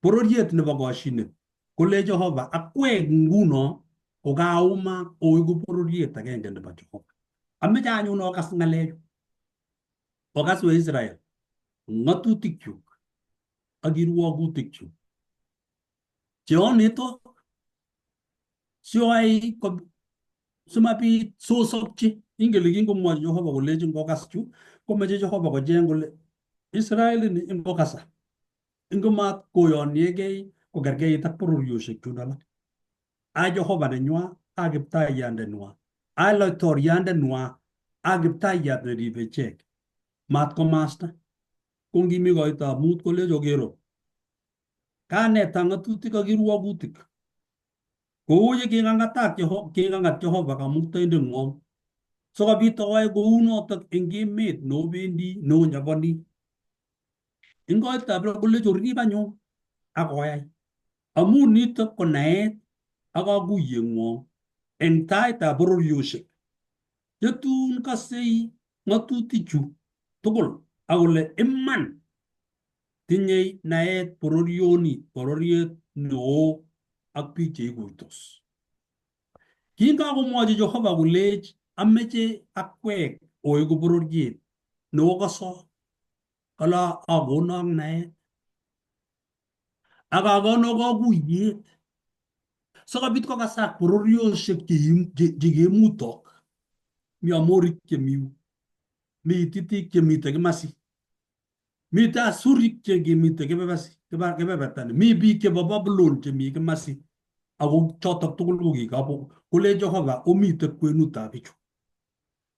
bororiet nebo koshinet. Kole Jehova akwek nguno kokaumak oeku bororiet agenge nebo Jehova. Ameche anyun okas ng'alechu, okas we Israel ng'atutikyuk ak kirwokutikchuk cheonetok sioai simabit sosopchi. Ingen ile kingomwochi Jehova kolechin kokas chu, komeche Jehova kocheng kole Israel ini ingokasa ingomat koyoniegei kokerkeit ak bororiosiek chun alak. A Jehova nenywa, a kiptaiyandenwa, a laitoriandenwa, a kiptaiyat neribe ichek. Mat komasta. Ko ngimi koitab mut kolech okero. Kaneta ng'atutik ak kirwokutik. Kou ye king'ang'atak king'ang'at Jehova Kamuktaindeng'wong. Sikobit oyoe kounotok eng emet nobendi nonyoboni. Eng koitab lo kolech orib anyun ak oyai. Amun nitok ko naet ak kakuyeng'wong eng taitab bororiosiek. Yetun kasei ng'atutichu tugul ak kole iman tinyei naet bororioni bororiet neo ak biik cheikuitos. Kingakomwochi Jehova kolech ameche akwek oeku bororiet neokoso kole akonok naet ak akonok kakuyet sikobit kokasak bororiosiek chekemutok. Mi Amorik chemi yu, mi Hititik chemiten kimasi, miten Asurik chemiten kebeberta ni, mi biik chebo Babylon chemi kimasi, ako chotok tugul ko kikabo kole Jehova omiten kwenutab bichu.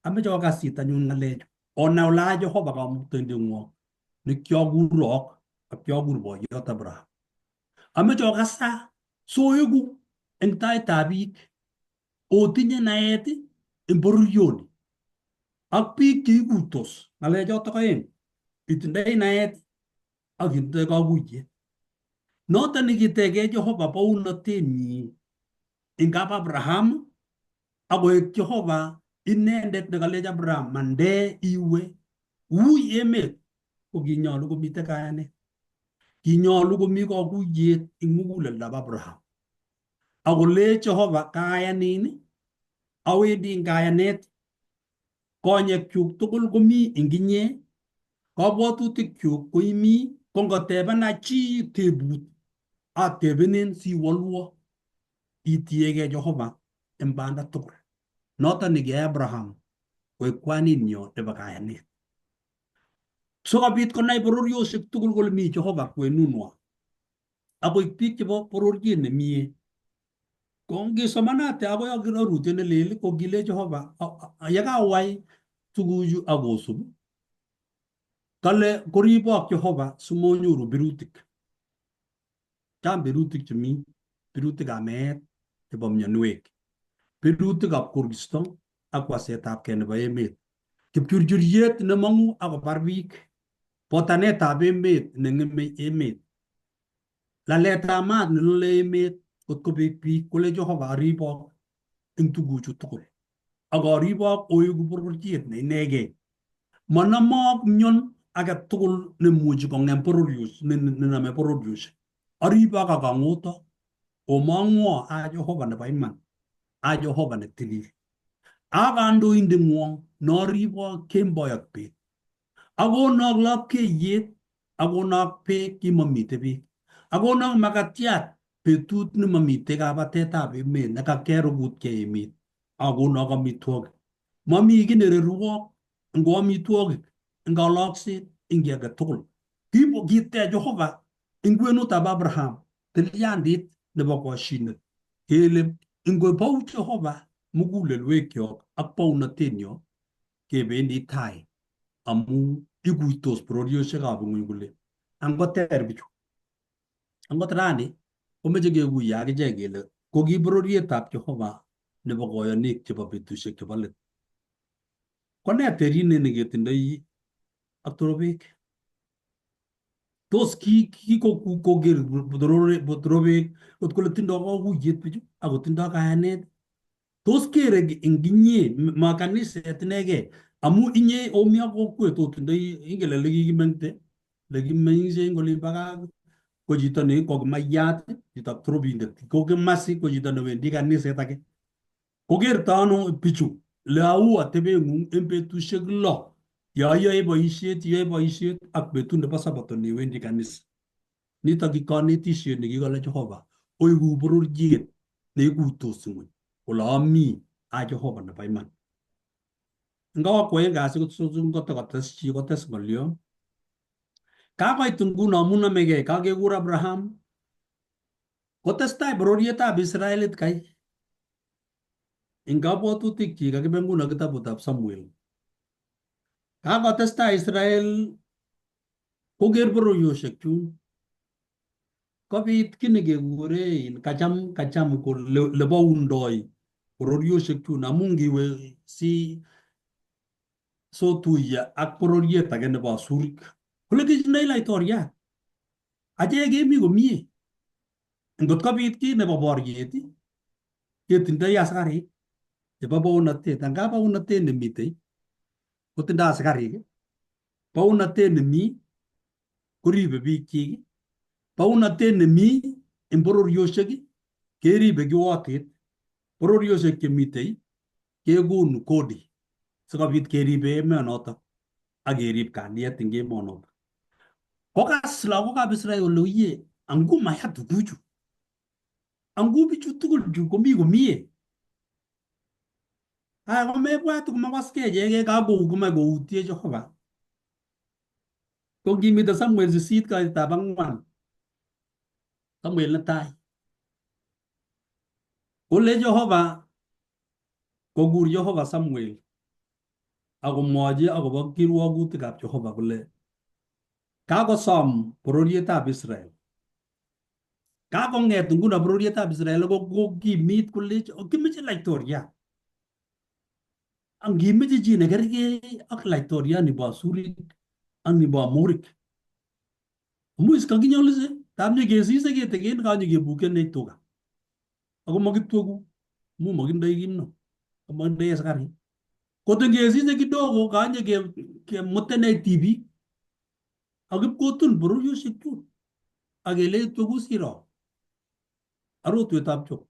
Ameche okasit anyun ng'alechu. Onai ole a Jehova Kamuktaindeng'wong nekiokurok ak kiokur boyot Abraham. Ameche okasa soeku eng taitab biik otinye naet eng bororioni ak biik cheikuitos ng'alechotok oeng, itindoi naet ak itindoi kakuyet. Noton nekiteke Jehova bounotenyi eng kap Abraham ak koek Jehova inendet nekalech Abraham mande iwe wui emet ko kinyolu komiten kayanet. Kinyolu komi kakuyet eng muguleldab Abraham. Ak kolech Jehova kayanin, awendi eng kayanet, konyekyuk tugul komi eng inye, kabwatutikyuk ko imi, ko ngotebena chi tebut atebenen siwolwo itiegei Jehova eng banda tugul. Noton nekiyai Abraham koek kwaninyo nebo kayanet. Sikobit konai bororiosiek tugul kole mi Jehova kwenunwa ak koik biik chebo bororiet nemie. Ko ngisomanate akoi arorutiet nelel ko kile Jehova yekawai tuguchu ak osub kale koribok Jehova simonyoru birutik. Chang birutik chemi, birutikab meet chebo mionwek, birutikab koristo ak wasetabkei nebo emet, kipchurchuriet nemong'u ak kobar biik. Botanetab emet neng'eme emet. Laletab maat nelole emet kot kobek biik kole Jehova aribok eng tuguchu tugul. Ak aribok oeku bororiet ne inegei. Monomok myon age tugul nemuchi kong'em bororios nenome bororiosiek. Aribok ak ang'otok omong'wo a Jehova nebo iman, a Jehova netilil. A kandoindeng'wong noribok kemboi ak bet. Akonok lapkeiyet, akonok beek yemomite beek. Akonok makatiat betut nemomite kabatetab emet nekakerukutkei emet. Akonok amitwogik. Momi kiy nererwok ngo amitwogik, eng kalokset, eng kiy age tugul. Kitech Jehova eng kwenutab Abraham tilyandit nebo koshinet kele ingobou Jehova mugulelwekyok ak bounotenyo kebendi tai amu iguitos bororiosiekab ng'weny kole angoter bichu. Angot rani komeche kekuiye akichek kele ko ki bororietab Jehova nebo koyonik chebo betusiek chebo let. Ko nee terinet neketindoi ak torobek? Tos kikoker torobek kot kole tindoi kakuyet bichu akotindoi kayanet? Tos kere eng inye ma kaniset inegei amu inye omi ak kokwet otindoi ingen ole kikimengte ole kimeng'ishe eng olin bo gaa ko chito ne ko kimaiyat chitab torobindet ko kimasi ko chito newendi kaniset age. Kokerto ano bichu le au atebeng'ung eng betusiek lo yo iyoe boisiet iyoe boisiet ak betut nebo sabato newendi kanisa. Nitok ki konetisiet nekikole Jehova oiku bororiet neikuitos ng'weny kole ami a Jehova nebo iman. Ngawa kwoeng kasi kotokotes chi kotes ng'olyo. Kakoit nguno amu nomegei kakekur Abraham kotestai bororietab Israelit kai. Eng kabwatutikchi kakibe nguno kitabutab Samuel. Kakotestai Israel koker bororiosiek chun kobit kiy nekekure kacham kacham ko leboundoi bororiosiek chun amu ngiwe si sotuiye ak bororiet age nebo Asurik kole kitindoi laitoriat achek kemi komie ngot kobit kiy nebo boriet ketindoi asikarik chebo bounotet anga bounotet nemitei kotindoi asikarik bounotet nemi koribe biikchik bounotet nemi eng bororiosiek keribe kiwotet bororiosiek chemitei kekonu kodi sikobit keribe emonotok ak kerib kalyet eng emonotok. Kokas lagokab Israel kole oye angu maya tuguchu angu bichu tugul chu komi komie. Aya komebwat komawaskei ichegei kakou komach koutie Jehova. Ko ngimite Samuel 8 kasitab ang'wan Samuel netai kole Jehova kokur Jehova Samuel akomwochi akobo kirwokutikab Jehova kole kakosom bororietab Israel. Kakong'et nguno bororietab Israel kokimit kolech kimeche laitoriat. Angimeche chi nekergei ak laitoriat nibo Asurik ak nibo Amorik. Amu is kakinyolise tab nyekesise kitikin kanyekebukenech tuga. Ako makitweku amu makindoi kimno makindoi asikarik. Kot ngesise kidogo kanye kemutenech tibik ak ipkotun bororiosiek chun ak kelech tweku siro arotwetab chok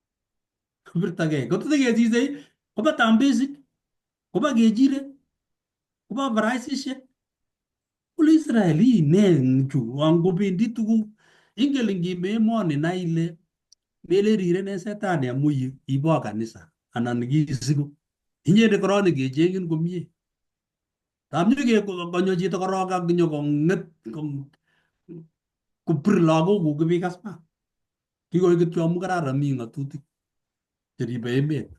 kobirtagei kotete kesisei koba tambesik koba kechirek koba faraisisiek kole Israel ii ne chu angobendi tuguk ingen ngime emoni nai ile melen rirenen setani amu ibo kanisa anan kisiku inyendet korok kechengin komie tab nyo konyo chito korok ak nyo kong'et kopir lagokuk kipikas ma kikoik kityo amu kararan mi ng'atutik cheribe emet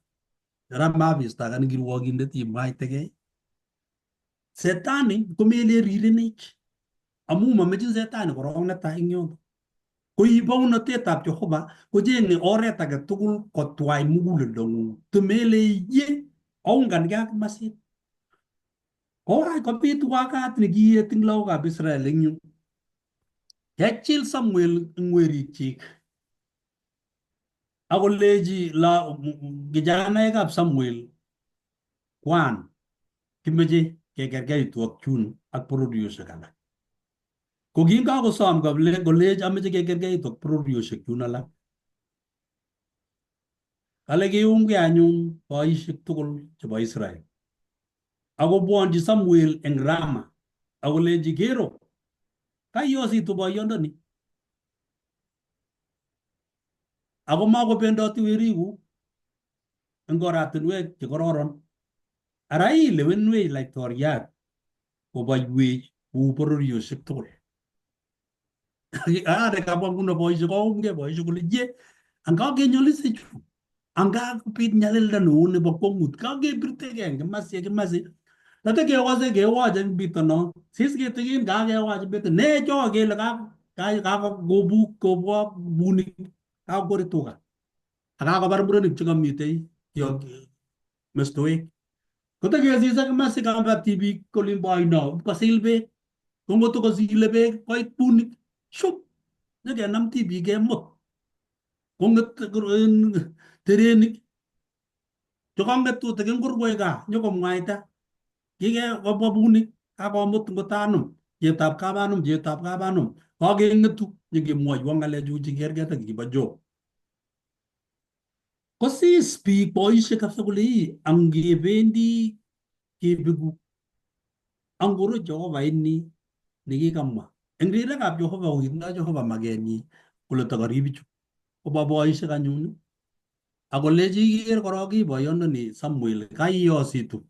ara mabistakan kirwokindet imwaitegei setani komelen rirenech amu mamechin setani korok netai eng yoto ko bounotetab Jehova kocheng'e oret age tugul kotwai muguleldong'ung tomele ye oungangei ak masit. Kowach kobit wakat nekiet eng lagokab Israel eng yu. Kechil Samuel eng werikchik akolechi kijanaekab Samuel kwan kimeche kekerkeitu ak chun ak bororiosiek alak. Ko kingakosom kolech ameche kekerkeitu ak bororiosiek chun alak. Kale kiumgei anyun boisiek tugul chebo Israel. Akobwonchi Samuel eng Rama akolenchi kero kaiyositu boyondoni ako makobendoti werikuk eng oratinwek chekororon. Ara ilewenwech laitoriat koboiwech kou bororiosiek tugul. Are kabwa nguno boisiek koumgei boisiek kole ye anga kenyolise chu anga kobit nyalilda neo nebo kwongut kakebirtegei eng kimasi ak kimasi tate kekose kewach eng bitono sis kitikin kakewach eng bitono ne cho kele kakobuk kobwa bunik kakokweri tuga ak kakobar murenik chekamitei mestowek kotekesise kimasi kamba tibik olimbo oino kosil beek ko ngotko kosile beek koit bunik shup nyekenam tibik kemut kong'et terenik chekong'et tutikin korwoi gaa nyokomwaita kike kobwa bunik kakomut ngot anum cheptab kapanum cheptab kapanum kakeng'etu nyekemwoiwo ng'alechu chekerkei ak kibo Job. Kosis biik boisiek kabisa kole ii angebendi kebeku angoro Jehova ini nekikamwa eng rirekab Jehova kokitindoi Jehova makenyi kole takarib bichu kobwa boisiek anyun akolechi iker korok ii boyondoni Samuel kaiyositu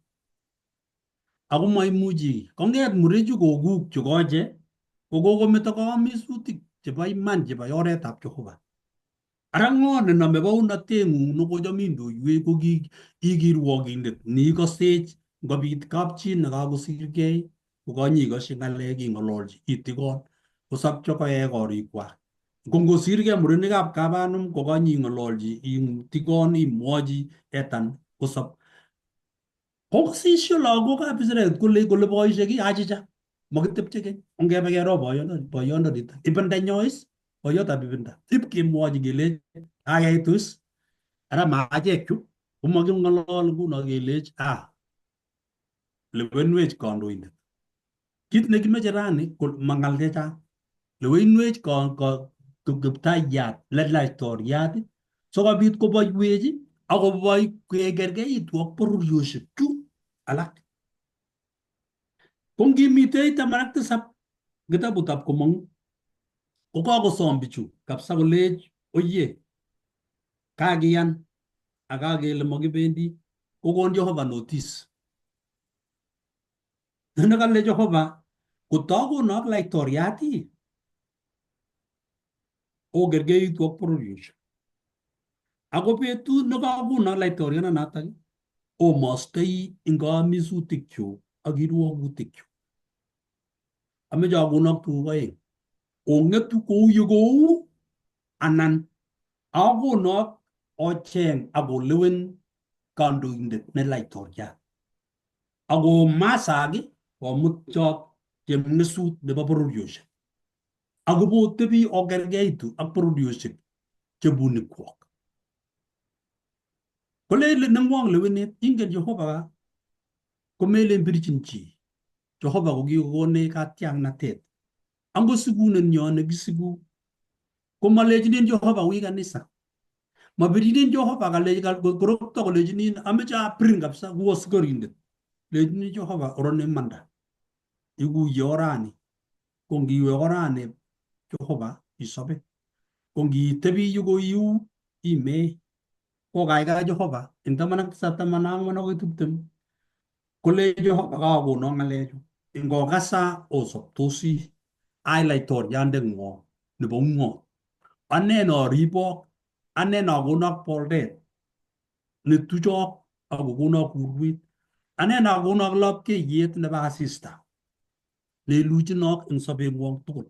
ako maimuchi kong'et murechu kokuk chukoche kokokometo koomisutik chebo iman chebo oretab Jehova. Ara ng'o nenome bounatengung nekocham indoiwech ko ki kirwokindet neikosech ngobit kapchi nekakosirgei kokanyikoshi ng'alek ing'ololchi itikon kosopcho koyai korikwak. Ko ngosirgei murenikab kapanum kokanying'ololchi itikon imwochi etan kosop. Kokosisyo lagokab Israel kole kole boisiek ii achicha makitepche keny ongebe kero boyondonito ibindanyo is boyotab ibinda ip kemwochi kelech kakeitu is ara maachek chu komaking'olol nguno kelech ah lewenwech kandoindet. Kit nekimeche rani ko ma ng'al chechang. Lewenwech kiptayat le laitoriat sikobit koboiwech akoboi kekerkeitu ak bororiosiek chu alak. Ko ngimitei 17 kitabutab komong'u ko kakosom bichu kabisa kolech oye kakiyan ak kakele makibendi kokon Jehova notice. Nekale Jehova kotakonok laitoriat ii okerkeitu ak bororiosiek. Ako betut nekakonok laitorianonotok omostoi eng kaamisutikchu ak kirwokutikchu. Ameche akonok tuguk oeng. Ong'etu kou ye kou anan akonok ocheng ak olewen kandoindet ne laitoriat. Akomasak komut chok chemngesut nebo bororiosiek. Akobotebi okerkeitu ak bororiosiek chebunikwok. Kole nengwong lewenet ingen Jehova komelen birchin chi. Jehova kokikokonech katiaknatet. Ango sikunet nyo nekisiku komalechinin Jehova wi kanisa. Mabirchinin Jehova kalechi korokto kolechinin ameche abirin kabisa ku askarindet. Lechinin Jehova oron imanda. Ikuye orani. Ko ngiwe orani Jehova isobe. Ko ngitebi yu ko iu ime. Kokaikai Jehova eng 17 14 akoi 20 kole Jehova kakokonok ng'alechu. Ingokasa osoptosi ai laitoriandeng'wong nebo ung'ot. Ane noribok, ane nakonok boldet netuchok akokonok urwet. Ane nakonok lapkeiyet nebo asista neluchinok eng sobeng'wong tugul.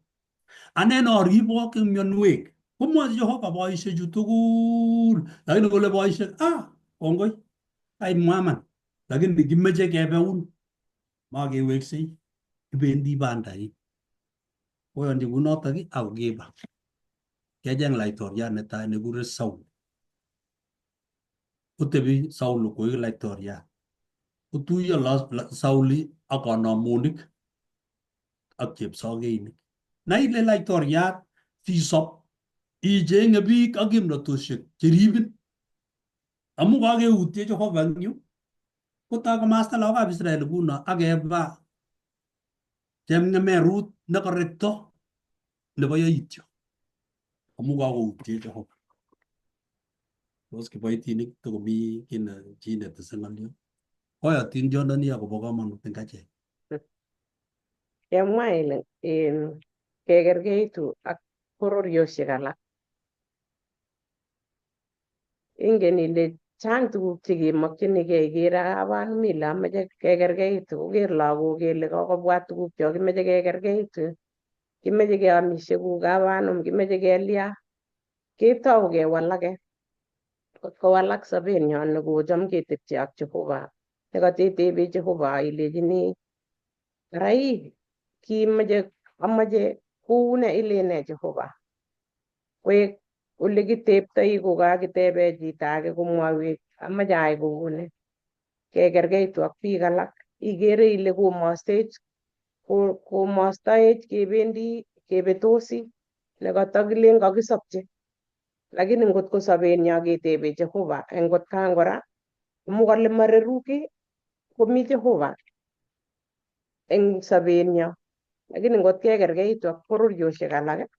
Ane noribok eng mionwek. Komwochi Jehova boisiechu tugul. Lakini kole boisiek, ah, kongoi, kaimwa iman. Lakini kimeche kebeun. Makeweksei, kibendi bandait. Koyonchi kunotok ako kiba. Kecheng laitoriat netai nekure Saul. Kotebi Saul koik laitoriat. Kotuiyo Sauli ak kanamonik ak chepsokeinik. Nai ile laitoriat sisop ichenge biik ak kimnotosiek cheribin. Amu kakeutye Jehova eng yu, kotai komasta lagokab Israel nguno ak keba chemngemerut nekarekto nebo yaityo amu kakoutye Jehova. Tos kiboitinik tokomi kiy ne chi netese ng'olyo? Koi atindiondoni akobo komonut eng achek. Kemwa ile in kekerkeitu ak bororiosiek alak. Ingen ile chang tuguk chekemokchinigei ikere kaban mi ile amoche kekerkeitu koker lagok kele kokobwa tuguk cho kimoche kekerkeitu kimoche keomishe kou kabanum kimoche kelya ketou kewalake kot kowalak sobenyon nekocham ketepche ak Jehova nekatetebe Jehova ilechini ara ii kimoche amoche koune ilene Jehova koek ole kiteptoi kokakitebe chito age komwaiwech amache ayai kouni kekerkeitu ak biik alak ikere ile komostech komostoech kebendi kebetosi nekatakilen kakisopche lakini ngot ko sobenyo ketebe Jehova eng kotkan kora amu kale mareru kiy komi Jehova eng sobenyo lakini ngot kekerkeitu ak bororiosiek alak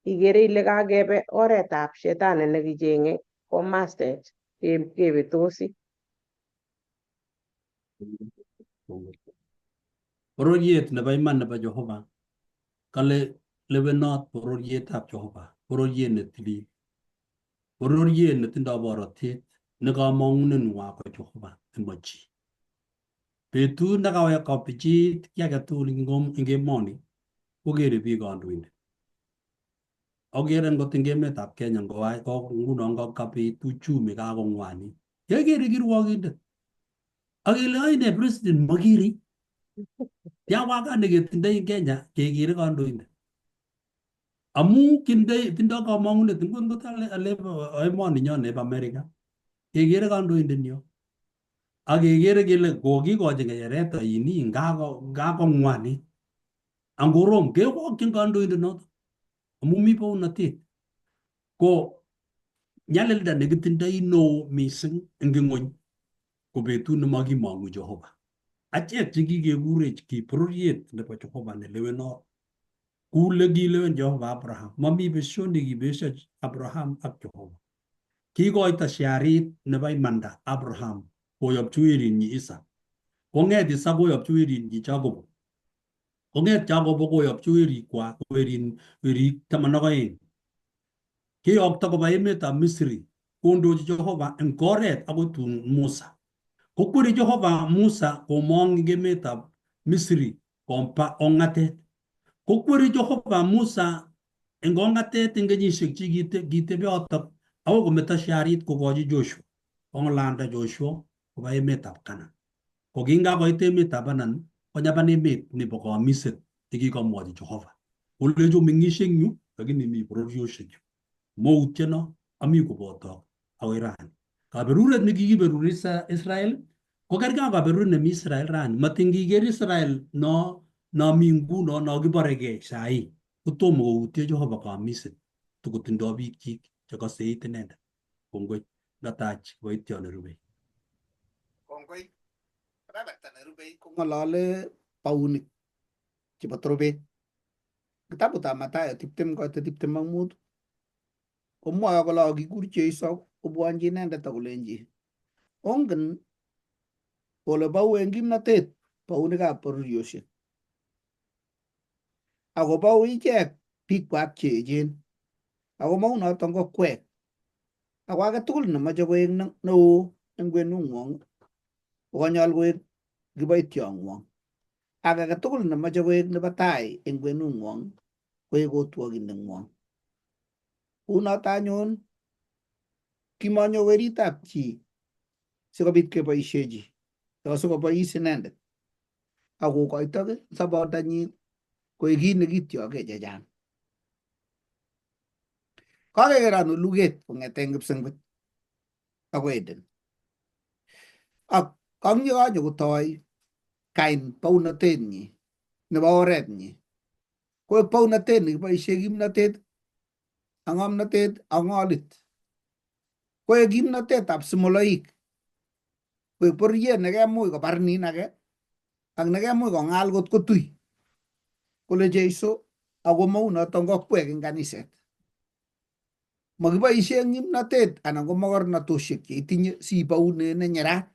ikere ile kakebe oretab shetani nekichenge komastech kebetosi. Bororiet nebo iman nebo Jehova kale lewenot bororietab Jehova, bororiet netilil, bororiet netindoi borotet nekamong'unenwa ko Jehova nemo chi. Betut nekawek kopichit kiy agetugul eng emoni kokere biik kandoindet. Okere ngot eng emetab Kenya nguno kabit uchumi kakong'wanit kekere kirwokindet ak kele aine president makere tia waka neketindoi eng Kenya kekere kandoindet amu kindoi tindoi kamong'unet nguni ngot ale emoni nyo nebo America kekere kandoindet nyo ak kekere kele kokikochi ng'echeret aini ngakong'wanit angorom kewokchin kandoindet noto amu mi bounatet ko nyalilda nekitindoi neo mising eng ng'ony ko betut nemakimong'u Jehova. Achek chekikekurech ki bororiet nebo Jehova nelewenot kule kilewen Jehova Abraham. Mami besio nekibesio Abraham ak Jehova. Kikoito sharit nebo imanda Abraham koyopchi werinyi Isaac. Kong'et Isaac koyopchi werinyi Jacobo. Kong'et Jacobo koyopchi werikwak werik 12. Kiyokto koba emetab Misri kondochi Jehova eng oret akoi tun Musa. Kokweri Jehova Musa komong eng emetab Misri kompa ong'atet. Kokweri Jehova Musa eng ong'atet eng kenyisiek chekitebi yotok akoi kometo sharit kokochi Joshua. Kong'alanda Joshua koba emetab Canaan. Ko kingakoit emetab Canaan konyapan emet nebo kamiset nekikamwochi Jehova. Kolecho meng'isie eng yu lakini mi bororiosiek yu. Moutieno ami kobotok akoi rani. Kaberuret nekikiberur Israel ko kergei ak kaberuret nemi Israel rani. Matin kiker Israel no mi nguno no kiboregei sahi kotomo koutye Jehova kamiset tokotindoi biikchik chekoseit inendet. Kongoi ngatach kiboitiot nerubei. Kongoi. Kebeberta nerubei kong'olole baunik chebo torobet. Kitabutab Mathayo 20 koite 25 komwoe kole kikur Jeiso kobwonchi inendet akolenji ongen kole bou en kimnotet baunikab bororiosiek ako bou ichek biikwak cheechen ako mounoton ko kwek ako age tugul nemoche koek neo en kwenung'wong kokanyol koek kiboitiong'wong ak age tugul nemoche koek nebo tai en kwenung'wong koek otwokindeng'wong. Unoto anyun kimonyo weritab chi sikobit keboishechi asikobois inendet. Ak kokoito sobondanyin koek kit nekityoke chechang. Kakeker ano luget kong'eten kipsengwet akoi Eden. Ak kanyo kotoi Kain bounotenyi nebo oretnyi. Koek bounotet nekiboishe kimnotet ak ng'omnotet ak ng'olit. Koek kimnotetab simoloik. Koek bororiet nekemuch kobar nin age ak nekemuch kong'al kot kotui. Kole Jeiso ako mounoton kokwek eng kaniset. Makiboishe kimnotet anan ko mogornatoshek cheitinye siboune nenyerat.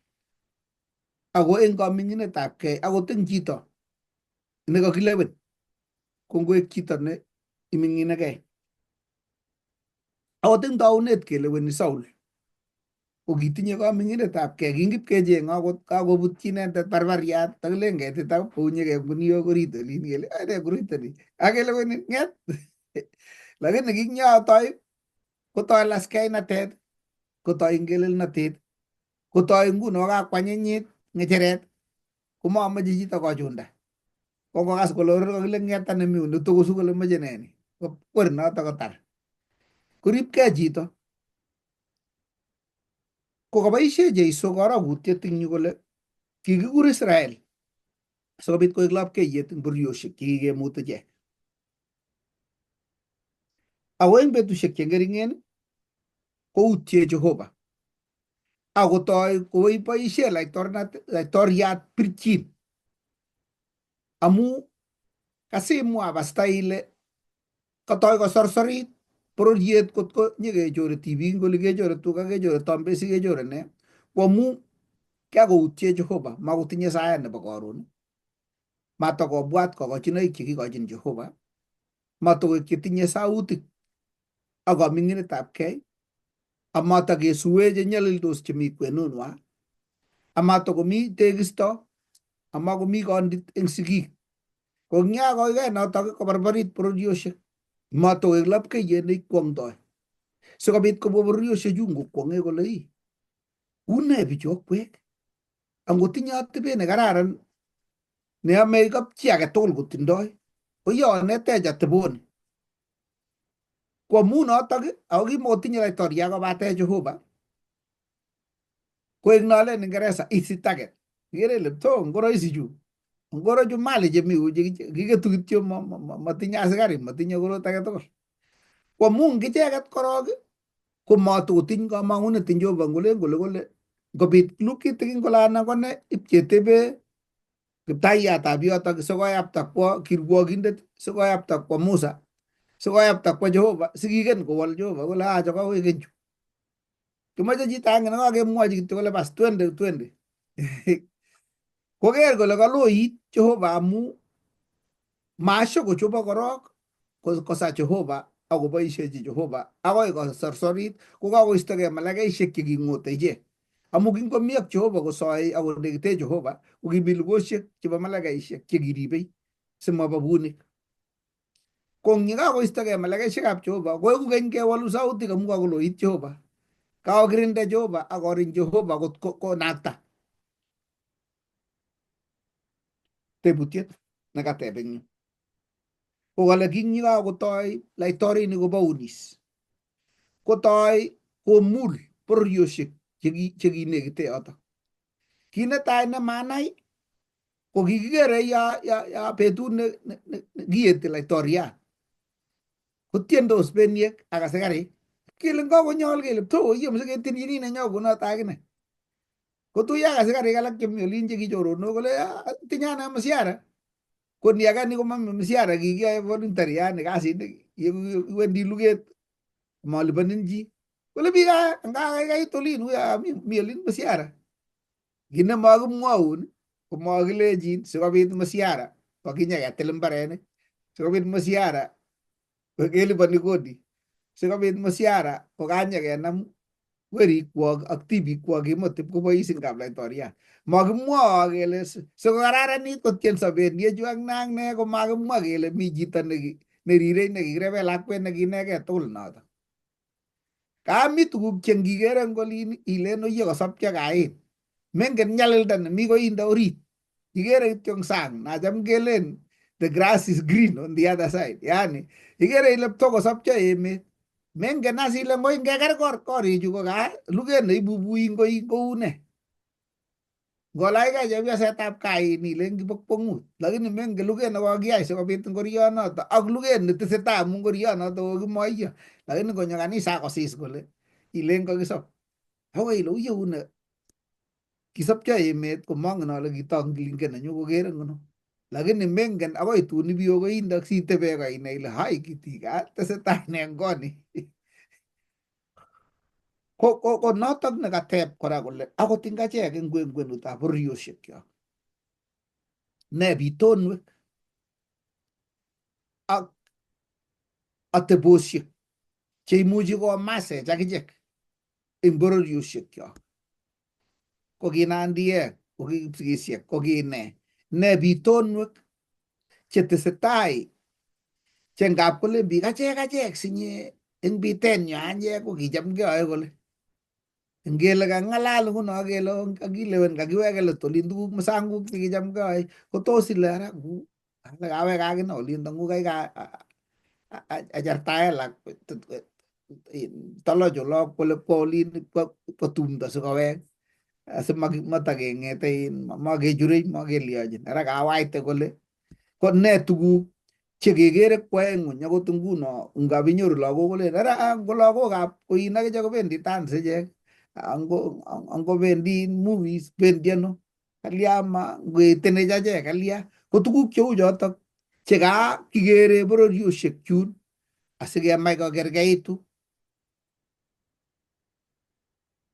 Ako eng kaming'inetab kei akot eng chito nekakilewen ko ngoek chito ne iming'inekei. Akot eng taunet keleweni Saul ko kitinye kaming'inetab kei kingipkechenge akot kakobutyi inendet barbariat takilen ketita kounyekei guniok orit olin kele ne koroito ni kakelewenin ng'et lakini kingyotoi kotoi laskeinatet kotoi ngelelnotet kotoi nguno kakwanyinyit ng'echeret komamoche chito kochunda ko ngokas kole oror kakile ng'eta nemi yu netokosu kole moche nee ni kokwer noto kotar koripkei chito ko kaboishe Jeiso karokutiet eng yu kole kikikur Israel sikobit koek lapkeiyet eng bororiosiek chekikemut ichek. Ako eng betusiek che ngeringen koutye Jehova akotoi koboishe laitoriat pirchin amu kasimwa pasta ile katoi kosorsorit bororiet kotko nyekechore tibik kole kechore tuga kechore tombesik kechore ne ko amu kakoutye Jehova makotinye saet nebo karon matokobwat kokochinoik chekikochin Jehova matokoek chetinye sautik ak kaming'inetab kei amatokesue chenyalildos chemi kwenunwa amatokomi tekisto amakomi kondit eng sigik ko ngyakoikei notok kobarbarit bororiosiek matokoek lapkeiyet neikwong'toi sikobit kobwa bororiosiechu ngokwong'e kole ii une bichu akwek angotinye atebet nekararan neyomei kapchi age tugul kotindoi koyonetech ateboni ko amu notok ako kimokotinye laitoriat kobate Jehova koek nolen Ingeresa easy target ikere ile to ngoroisi chu ngoro chu mali chemi yu kiketu kityo matinye asikarik matinye korot age tugul ko amu icheket korok komatokotiny kamang'unet eng Jehova ngolen kole kole ngobit lukitikin kole anan kone ipchetebe kiptaiyatab yotok sikoyapta kwo kirwokindet sikoyapta kwo Musa sikoyapta kwo Jehova sikiken kowol Jehova kole acha koweken chu kimoche chito agenge nekakemwochi kityo kole bas twende twende koker kole kaloit Jehova amu mashokochobok korok kosa Jehova akoboishechi Jehova akoi kosorsorit kokakoistogei malaikaishek cheking'ote ichek amu kingomi ak Jehova kosoe akonekite Jehova kokimi lugoshek chebo malaikaishek chekiribei simaba bunik ko ngikakoistogei malaikaishekab Jehova koeku keny kewolu sautik amu kakoloit Jehova kakokirinda Jehova akoriny Jehova kot konakta tebutiet nekateb eng yu ko kale kingikakotoi laitorinik kobounis kotoi komul bororiosiek chekinekite yotok kit netai nemanai ko kikikere ya betut ne kieti laitoriat kotiendos beniek ak asikarik kele ngakonyol kele to iyomse ketienchini nenyo kunoto akine kotuiyo ak asikarik alak chemi olin chekichoronok kole tinye ane msiara ko ni age ni komami msiara kikiyoe voluntary yani kasit iwendi luget malipanin chi kole biik ngakaikait olin uya mi olin msiara kit nemakimwoun komakilechin sikobit msiara kokinyeketil mbarenik sikobit msiara keliponi kodi sikobit msiara kokanyekenam werikwok ak tibikwok kimut ipkobois eng kaplaitoriat makimwoe kele sikokararanit kotienso beniechu ak ne ak ne komakimwa kele mi chito nerirei nekikirebe lakwet nekinegei tugul noto kami tuguk che ngikere eng olin ilen oye kosopcho kain mengen nyalilda nemi koindo orit. Ikere kityo eng sang nacham kelen the grass is green on the other side. Yani ikere ile ptokosopcho emet. Mengen as ile ngoi ngeker korichu ko ka luget neibubui ngoi kou ne. Ngolachkei chepyosetab kaa ilen kibo kwong'ut, lakini mengen luget nekokiyai sikobit ngorionoto ak luget netesetai amu ngorionoto kokimoiyo. Lakini konyo kanisa akosis kole ilen kakisop. Akoi ile uye une kisopcho emet komongen ale kitongilingen nenyu kokere ngono. Lakini mengen akoi tun ibiyokoindok sitebe ko inai ile hai kitika tesetai ne eng koni. Ko notok nekateb kora kole akot ing achek eng kwenutab bororioshekyok ne bitonwek ak atebosiek cheimuchi komasech akichek eng bororioshekyok. Ko ki Nandiek, ko ki Kipsigisiek, ko ki ne. Ne bitonwek chetesetai che ngap kolen biik achek achek sinye eng bitenyo achek ko kicham keyoe kole. Ngele kang'alal nguno kele kakilewen kakiweke let olin tuguk musanguk chekicham keyoe kotos ile ara ngu ale kawek akine olindo ngu kai achartae lakwet toloch olo kole kwo olin kwo tumdo sikowek asimatakeng'ete makechurei makelyochin ara kawaite kole ko ne tuguk chekekere kwoe ng'weny akot nguno ngap inyoru lagok kolen ara ngo lagokab koin akichek kobendi dance ichek angobendi movies bendi ano kalya ma ngoetenech achek kalya ko tuguk cheu chotok chekakikere bororiosiek chun asikemach kokerkeitu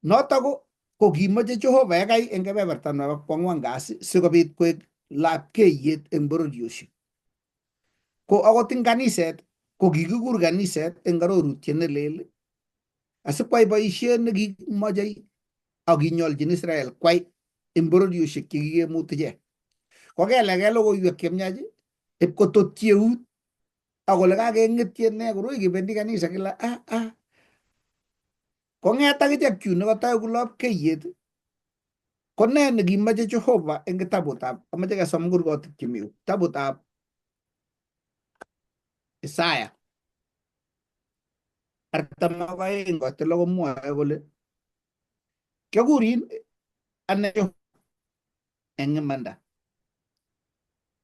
notok ko kimoche Jehova yekai eng kebeberta nebo kwang'wan kasi sikobit koek lapkeiyet eng bororiosiek. Ko akot eng kaniset ko kikikur kaniset eng arorutiet nelel asikwai boisiet nekimoche ak kinyoljin Israel kwai eng bororiosiek chekikemut ichek. Kokeleke logoiwek chemiach ipkototyi eut ak kole kakeng'etye ne koroi kibendi kanisa kila ah. Kong'et akichek chu nekatoiku lapkeiyet ko ne nekimoche Jehova eng kitabutab amoche kesom kurgotik chemi yu kitabutab Isaya 42 koit lo komwoe kole kyokurin ane eng imanda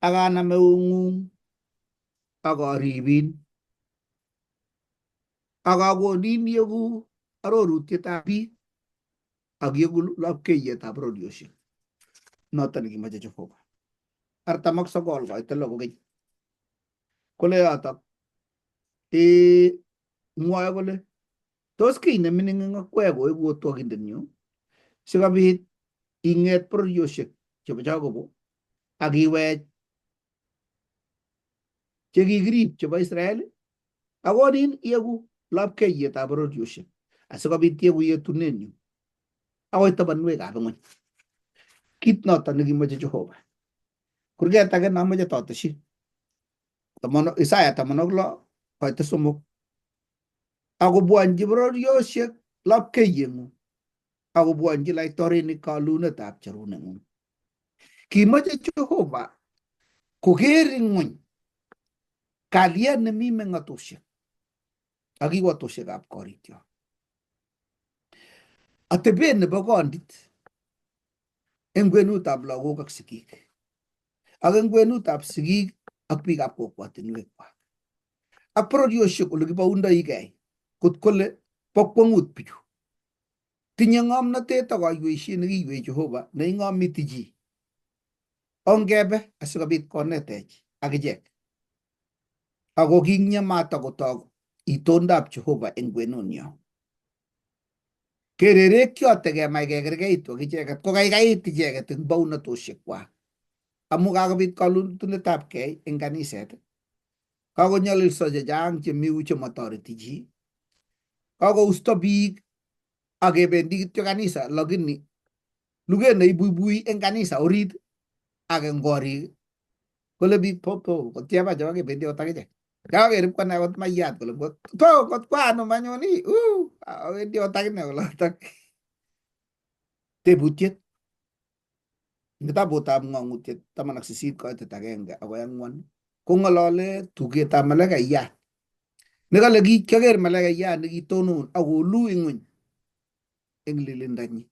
ak anam eung'ung ak aribin ak akonin yeku arorutietab biik ak yeku lapkeiyetab bororiosiek. Noton nekimoche Jehova. 49 koit lo kokeny. Kole yotok mwoe kole tos kiy nemining eng akwek koiku otwokindenyu sikobit ing'et bororiosiek chebo Jakobo ak iwech chekikirib chebo Israel akonin ieku lapkeiyetab bororiosiek asikobit ieku yetunenyu akoi tabanwekab ng'weny. Kit noton nekimoche Jehova. Kurget age nomoche toteshi Isaya 16 koit 3 akobwonchi bororiosiek lapkeiyeng'ung akobwonchi laitorinik kalunetab cheruneng'ung. Kimoche Jehova koker ng'weny kalyet nemi meng'atosiek ak kiwatosiekab korikyok. Atebet nebo kondit eng kwenutab lagok ak sigik ak eng kwenutab sigik ak biikab kokwotinwekwak ak bororiosiek ole kiboundoigei kot kole bo kwong'ut bichu. Tinye ng'omnotet ak kaiweisiet nekiiwei Jehova neing'omiti chi. Ongebe asikobit konetech akichek. Ako king'ematakotok itondab Jehova eng kwenunyo. Kererekyote kemach kekerkeitu ak icheket kokaikait icheket eng baunatosiekwak. Amu kakobit kalutunetabkei eng kaniset, kakonyolilso chechang chemiu chemotoreti chi, kakousto biik ak kebendi kityo kanisa lakini luget neibuibui eng kanisa orit ak eng korik kole biik po kotiaba chebo kebendi ot akichek. Kakerib kone akot maiyat kole po kot kwa anum anyun ii awendi ot akine olotok. Tebutiet. Eng kitabutab Ng'ang'utiet 18 koitet 1 akoi 4 kong'olole tugetab malakaiyat nekale kioker malakaiyat nekitonon akoluu ing'weny eng lelindonyi.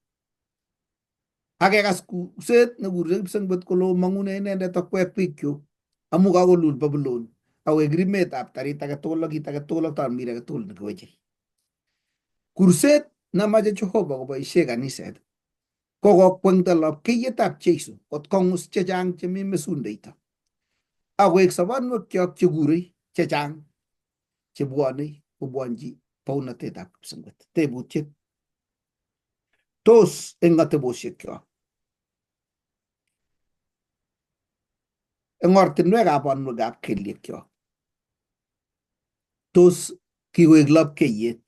Akekas kurset nekure kipsengwet kole omong'une inendet okwek biikchuk amu kakolul Babulon akoek rimetab tarit age tugul ak kit age tugul ak tarmir age tugul nekiwechei. Kurset nemache Jehova koboisie kaniset ko kokweng'to lapkeiyetab Jesu kot kong'us chechang chemi mesundeito akoek sobonwekyok chekurei chechang chebwonei kobwonchi bounotetab kipsengwet. Tebutiet: Tos eng atebosiekyok, eng ortinwekab bonwekab kelyekyok, tos kikoek lapkeiyet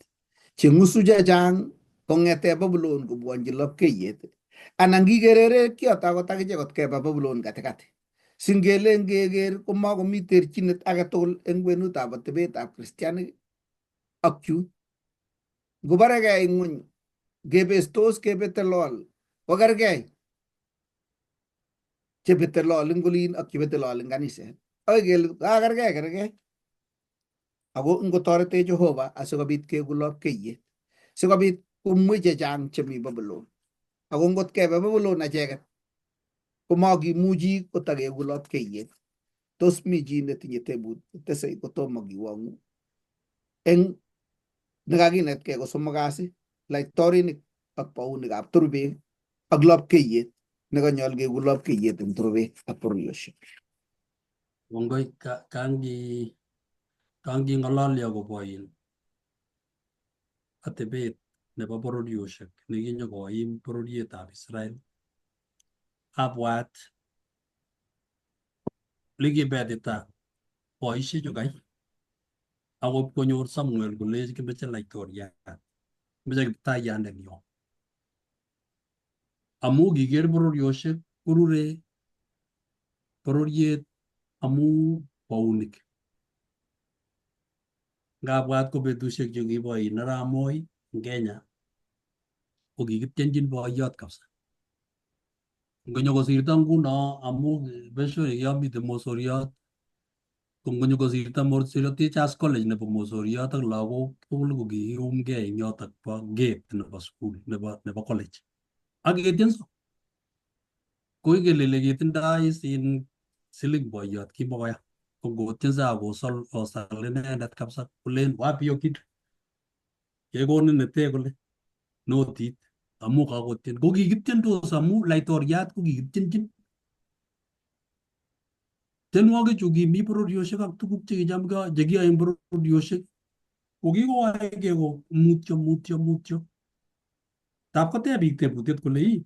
cheng'usu chechang kong'ete Babulon kobwonchi lapkeiyet anan kikerere kioto akot akichek kot keba Babulon katikati singele ngeker komakomi terchinet age tugul eng kwenutab atebetab kristianik ak chu ngobarekei ng'weny ngebestos kebete lol kokergei chebete lol eng olin ak chebete lol eng kaniset akoi kele kakergei kergei ako ngotoretech Jehova asikobit keku lapkeiyet sikobit komwe chechang chemi Babulon ako ngot kebe Babulon acheket komakimuchi kotakeku lapkeiyet. Tos mi chi netinye tebut netesei kotomo kiwong'u eng nekakinetkei kosomok kasi laitorinik ak bounikab turbeek ak lapkeiyet nekanyol keku lapkeiyet eng turbeek ak bororiosiek. Kongoi kanging'ololi akobo in atebet nebo bororiosiek nekinyokoim bororietab Israel abwat lekibetita boishechu kai akot konyor Samuel kolech kimeche laitoriat, kimeche kiptayat nenyo. Amu kiker bororiosiek korure bororiet amu bounik. Ngabwat ko betusiek chekibo in arap Moi eng Kenya ko kikityenjin boiyot kabisa. Ngonyo kosirto nguno amu besho kiamiten mosoriot ko ngonyo kosirto Mosoriot Teachers College nebo Mosoriot ak lagok tugul ko kikiumgei eng yotok bo gate nebo school nebo college ak ketyenso. Ko kelele kitindoi in siling boiyot kimakoya ko ngotyenso akosol kosal inendet kabisa kolen wapi hiyo kitu kekonin nete kole notit amu kakotyen ko kikityendos amu laitoriat ko kikityenjin tienwogichu kimi bororiosiek ak tuguk chekicham chekiyoe eng bororiosiek ko kikowaekei ko mutyo mutyo mutyo. Tab koteb biik tebutiet kole ii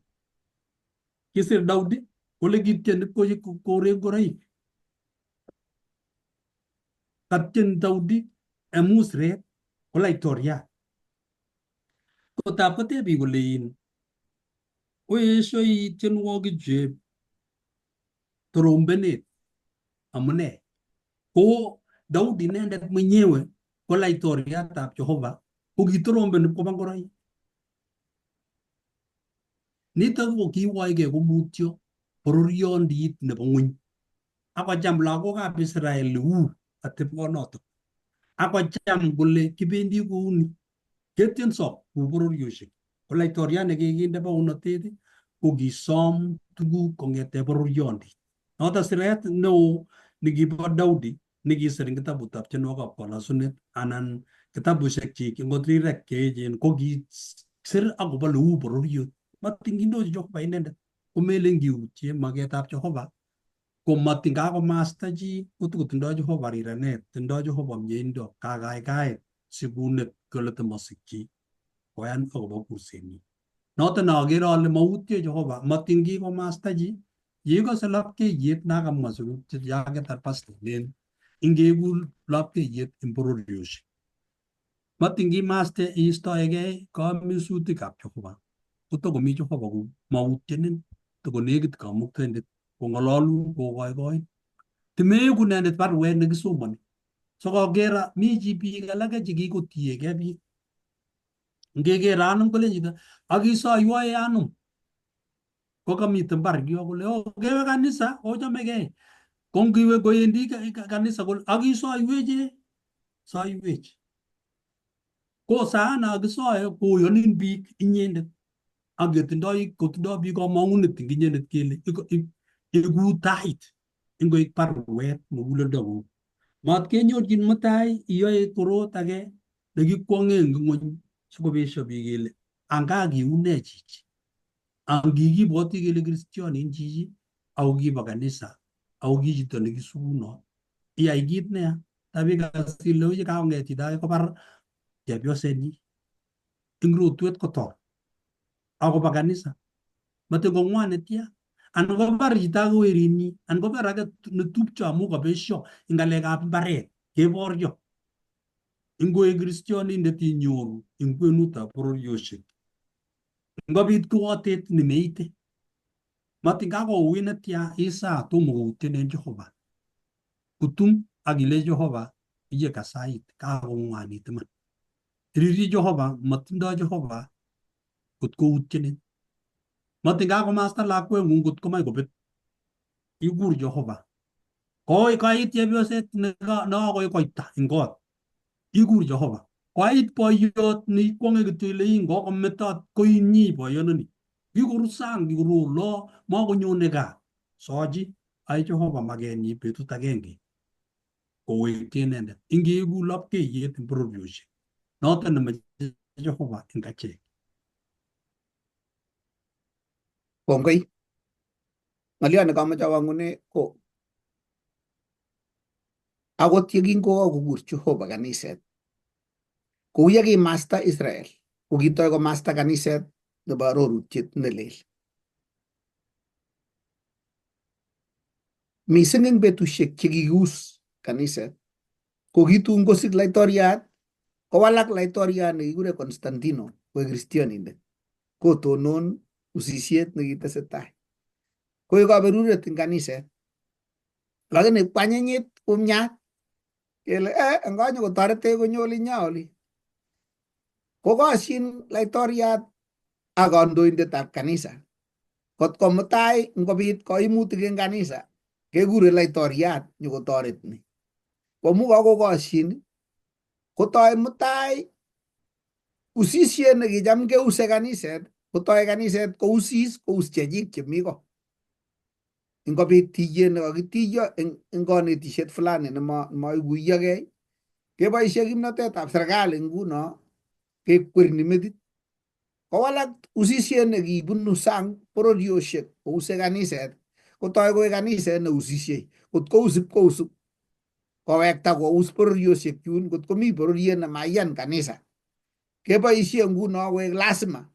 kisir Daudi kole kityen ipkorek ngoroik. Katyen Daudi eng musret ko laitoriat. Ko tab koteb biik kole in oeshoi tienwogichu trompenet amune ko Daudi inendet mwenyewe ko laitoriatab Jehova ko kitrompeni ipkoba ngoroik. Nitok ko kiwoekei ko mutyo bororiondit nebo ng'weny akocham lagokab Israel u atebonotok akocham kole kibendi kouni ketyenso kou bororiosiek ko laitoriat nekikinde bounotet ko kisom tuguk kong'ete bororiondit. Noto siret neo nekibo Daudi nekisir eng kitabutab tienwogikab kolosunet anan kitabusiek ngot rirek cheechen ko kisir akobo leu bororiet. Matin kindochi Jehova inendet komelen kiutye maketab Jehova ko matin kakomasta chi kotokotindoi Jehova rirenet, tindoi Jehova mieindo, kakaikaet, sikunet kole timosikyi koyan akobo kursenyi. Noton akere ale mautye Jehova matin kikomasta chi yeikose lapkeiyet nakamwa yaketar pastor len ingeku lapkeiyet eng bororiosiek. Matin kimaste istoegei kamisutikab Jehova kotokomi Jehova ko mautyenin tokonekit kamuktaindet kong'ololun kokoikoin. Timeku inendet baruet nekisomoni. Sokoker mi chi biik alake chekikotiegei biik. Ngeker anum kolen chito akisoiwoe anum. Ko kamiten mbar yo kole oh kewe kanisa ochomegei. Ko ngiwe kowendi kanisa kole akisoiwech soiwech. Ko sana akisoe koyonin biik inyendet ak ketindoi kotindoi biik komong'unet ing inyendet kele iku tait ingoik baruet muguleldong'ung. Mat kenyorchin mutai iyoe korot age nekikwong'e eng ng'wony sikobesio biik kele anga kiune chichi. Angikibwoti kele kristionin chichi ako kibo kanisa ako ki chito nekisukunot. Iyai kit neya. Tabikas ile oye kakong'et chito age kobar chepyosenyi ing rotwet kotor akoba kanisa. Matin kong'wan netya. Anan kobar chito age werinyi, anan kobar age netupcho amu kabesio eng ng'alekab mbaret keboryo. Ingoek kristionindet inyoru eng kwenutab bororiosiek. Ngobit kiwotet nemeite. Matin kakouit netya isaa tomo koutyen en Jehova. Kutum ak ilei Jehova iye kasait kakong'wanit iman. Riryi Jehova matindoi Jehova kot koutyenin. Matin kakomasta lakweng'ung kot komach kobet. Ikur Jehova. Koi kait chepyoset nekakoikoita eng kot. Ikur Jehova. Koit boiyot neikwong'e kityo ile ingokometot koinyi boiyondoni. Kikoru sang, kikoru olo, makonyone gaa. Sochi ai Jehova makenyi betut agenge kowekchi inendet. Ingeeku lapkeiyet eng bororiosiek. Noton nemoche Jehova eng achek. Kongoi. Ng'oliot nekamoche awang'une ko akot yekingokakokur Jehova kaniset kou yekimasta Israel kokitoi komasta kaniset nebo arorutiet nelel. Mising eng betusiek chekikius kaniset ko kitun kosik laitoriat kowalak laitoriat nekikure Constantino koek kristionindet kotonon usisiet nekitesetai. Koek kaberuret eng kaniset. Lakini kwanyinyit kumyat kele ngonyo kotoretech konyo olinyo oli. Kokoshin laitoriat ak kandoindetab kanisa. Kot ko mutai ngobit koimutik eng kanisa kekure laitoriat nyokotoret ni. Komu kakokoshin kotoi mutai usisiet nekicham keuse kaniset kotoi kaniset kousis kous chechik chemi ko. Ingobit tiyet nekakitiyo eng konetisiet fulani nemaikuiyogei keboisie kimnotetab serikali nguno kekwerni metit. Kowalak usisiet nekibunu sang bororiosiek kouse kaniset kotoi koek kaniset neusisiei. Kot kousip kousup kowekta kous bororiosiek chun kot komi bororiet nemaiyan kanisa keboisie nguno koek lazima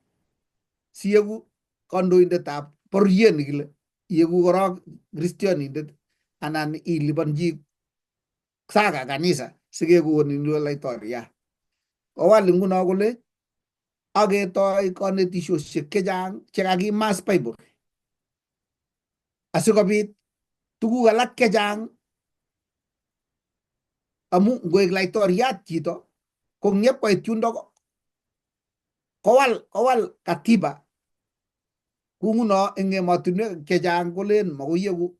sieku kandoindetab bororiet nekile ieku korok kristionindet anan iliponchi saka kanisa sikekonin laitoriat. Kowal nguno kole aketoi konetisiosiek chechang chekakimas Bible asikobit tuguk alak chechang amu ngoek laitoriat chito ko ngep koit yundo kowal katiba kou nguno eng emotinwek chechang kolen makoi ieku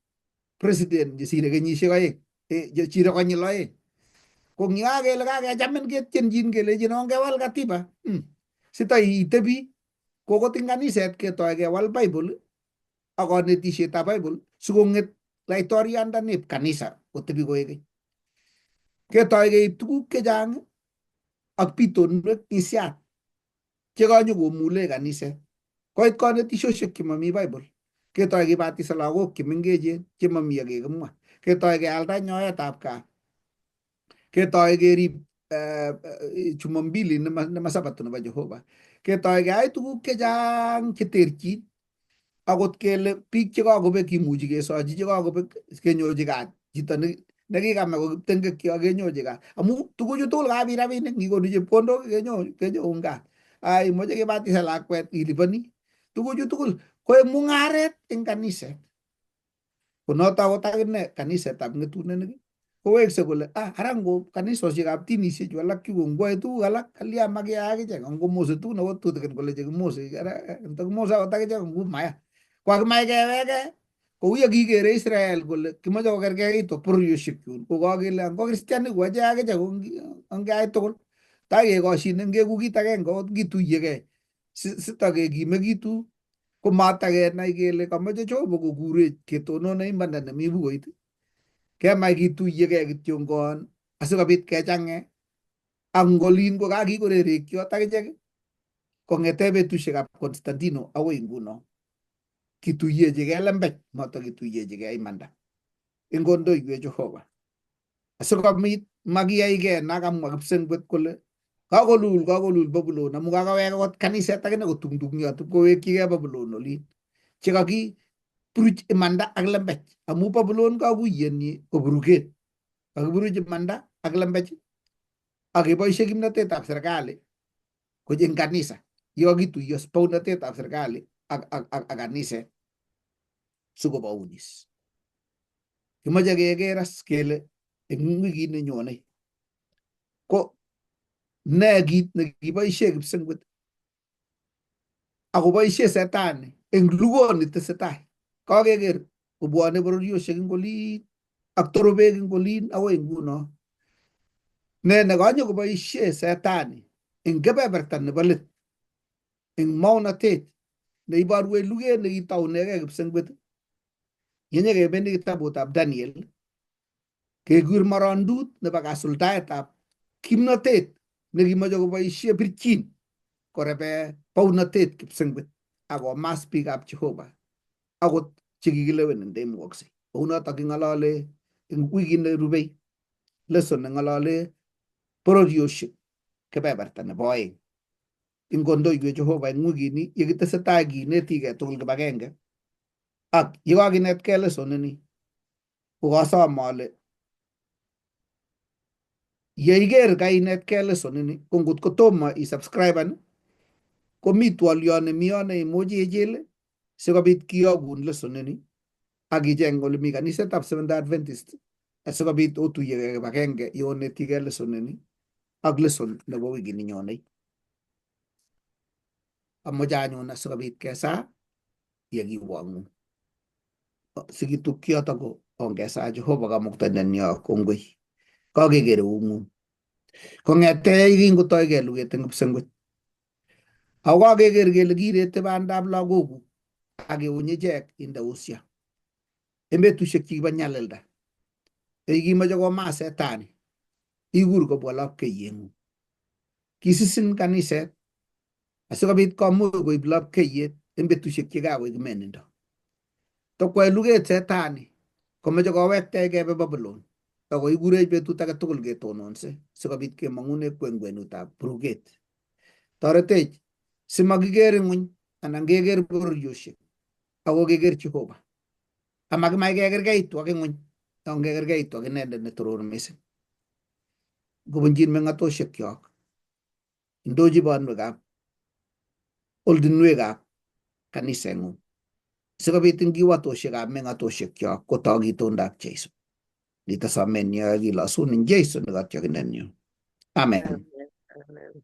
president chesire kenyisiek oeng chesire konyil oeng. Ko ngikakele kakechamin ketyenjin kelechin ongewal katiba sita itebi ko okot eng kaniset ketoi kewal Bible ak konetisietab Bible sikong'et laitoriandanib kanisa kotebi koek keny. Ketoi keib tuguk chechang ak bitonwek ng'isiat chekanyokomule kaniset. Koit konetisiosiek chemomi Bible. Ketoi kibatisa lagok chemengechen chemomi ak kikimwa. Ketoi kealda nyoetab kat. Ketoi kerib Jumambili nema sabato nebo Jehova. Ketoi keyai tuguk chechang cheterchin. Akot kele biik chekakobek kimuchi kesochi chekakobek kenyochi kat chito nekikame ko kiptengekyo kenyochi kat. Amu tuguchu tugul kabit rabinik ngikonu chepkondok kenyoun kat. Ai imoche kibatisan lakwet iliponi. Tuguchu tugul koek mung'aret eng kaniset. Ko noto akot akine kanisetab ng'etunenik kowekse kole ara ngo kanisosiekab dinisiechu alak chu kongwoe tuguk alak kalya makiyai akichek angomose tugun akot tutikin kole chekimose ara ndakimose akot akichek ngu maya. Kokakimach keweke kou ye kikere Israel kole kimoche kokergeitu ak bororiosiek chun ko kakele ngo kristianik ko achek akichek ko ongeai tugul tai kekoshine ngeku kit agenge akot ngituiyekei sitakekimekitu komatakenai kele kamoche Jehova kokurech ketonone imanda nemi bukuit kemach kituiyekei kityongon asikobit kechange ak ngolin ko kakikorerekyot akichek kong'ete betusiekab Constantino akoi nguno kituyechigei lembech matakituyechigei imanda ingondoiwech Jehova asikobit makiyaigei nakamwa kipsengwet kole kakolul kakolul Babulon amu kakowek akot kaniset akine kotungtungyot ipkowekchigei Babulon olin chekakiburuch imanda ak lembech amu Babulon kakuiyenyi ko buruket kakiburuch imanda ak lembech ak keboishe kimnatetab serikali ko eng kanisa yekakituiyo bounatetab serikali ak kaniset sikobounis. Kimoche keker as kele eng wikit nenyone ko ne kit nekiboishe kipsengwet akoboishe setani eng lugoni tesetai. Kakeker kobwone bororiosiek eng olin ak torobek eng olin akoi nguno. Ne nekanyokoboishe setani eng kebeberta nebo let eng maunatet neiborwech luget nekitounegei kipsengwet yenyekebendi kitabutab Daniel kekur morondut nebo kasuldaetab kimnotet nekimoche koboisie birchin korebe bounotet kipsengwet akomas biikab Jehova akot chekikilewen en ndemukoksei. Kounotok king'olole eng wikit nerubei lesson neng'olole bororiosiek kebeberta nebo oeng. Ingondoiwech Jehova eng wikini yekitesetai kinetigei tugul kibagenge ak yekakinetkei lesson ini kokasom ale yeiker kainetkei lesson ini ko ngot kotomo isubscriben komi twoliot nemi yon neimuchi ichil sikobit kiyokun lesson ini ak icheng ole mi kanisetab Seventh Day Adventist asikobit otuyegei kibagenge yonetigei lesson ini ak lesson nebo wikini nyonei. Amoche anyun asikobit kesaa yekiwong'u. Sikituk yoto ko ongesaa Jehova Kamuktaindenyo kongoi. Kakeker eung'ung. Kong'ete kingotoige luget eng kipsengwet. Ako kakeker kele kirete bandab lagokuk ak iuny ichek inde usia. Eng betusiek chekibo nyalilda. Yekimoche komas setani ikur kobwa lapkeiyeng'ung. Kisisin kaniset asikobit komuch koib lapkeiyet eng betusiek chekakoik menindo. Tokwai luget setani komoche kowektech kebe Babulon ako ikurech betut age tugul ketononse sikobit kemong'une kwenkwenutab buruket. Toretech simakiker ng'weny anan keker bororiosiek ako keker Jehova. Amakimach kekerkeitu ak ng'weny, ongekerkeitu ak inendet netoror mising. Kobunjin meng'atosiekyok, indochi bonwekab oldinwekab kaniseng'ung sikobit eng kiwatosiekab meng'atosiekyok kotok itondab Jesu. Nito somenyo kilosun eng Jesu nekotyokindenyo. Amen. Amen. Amen.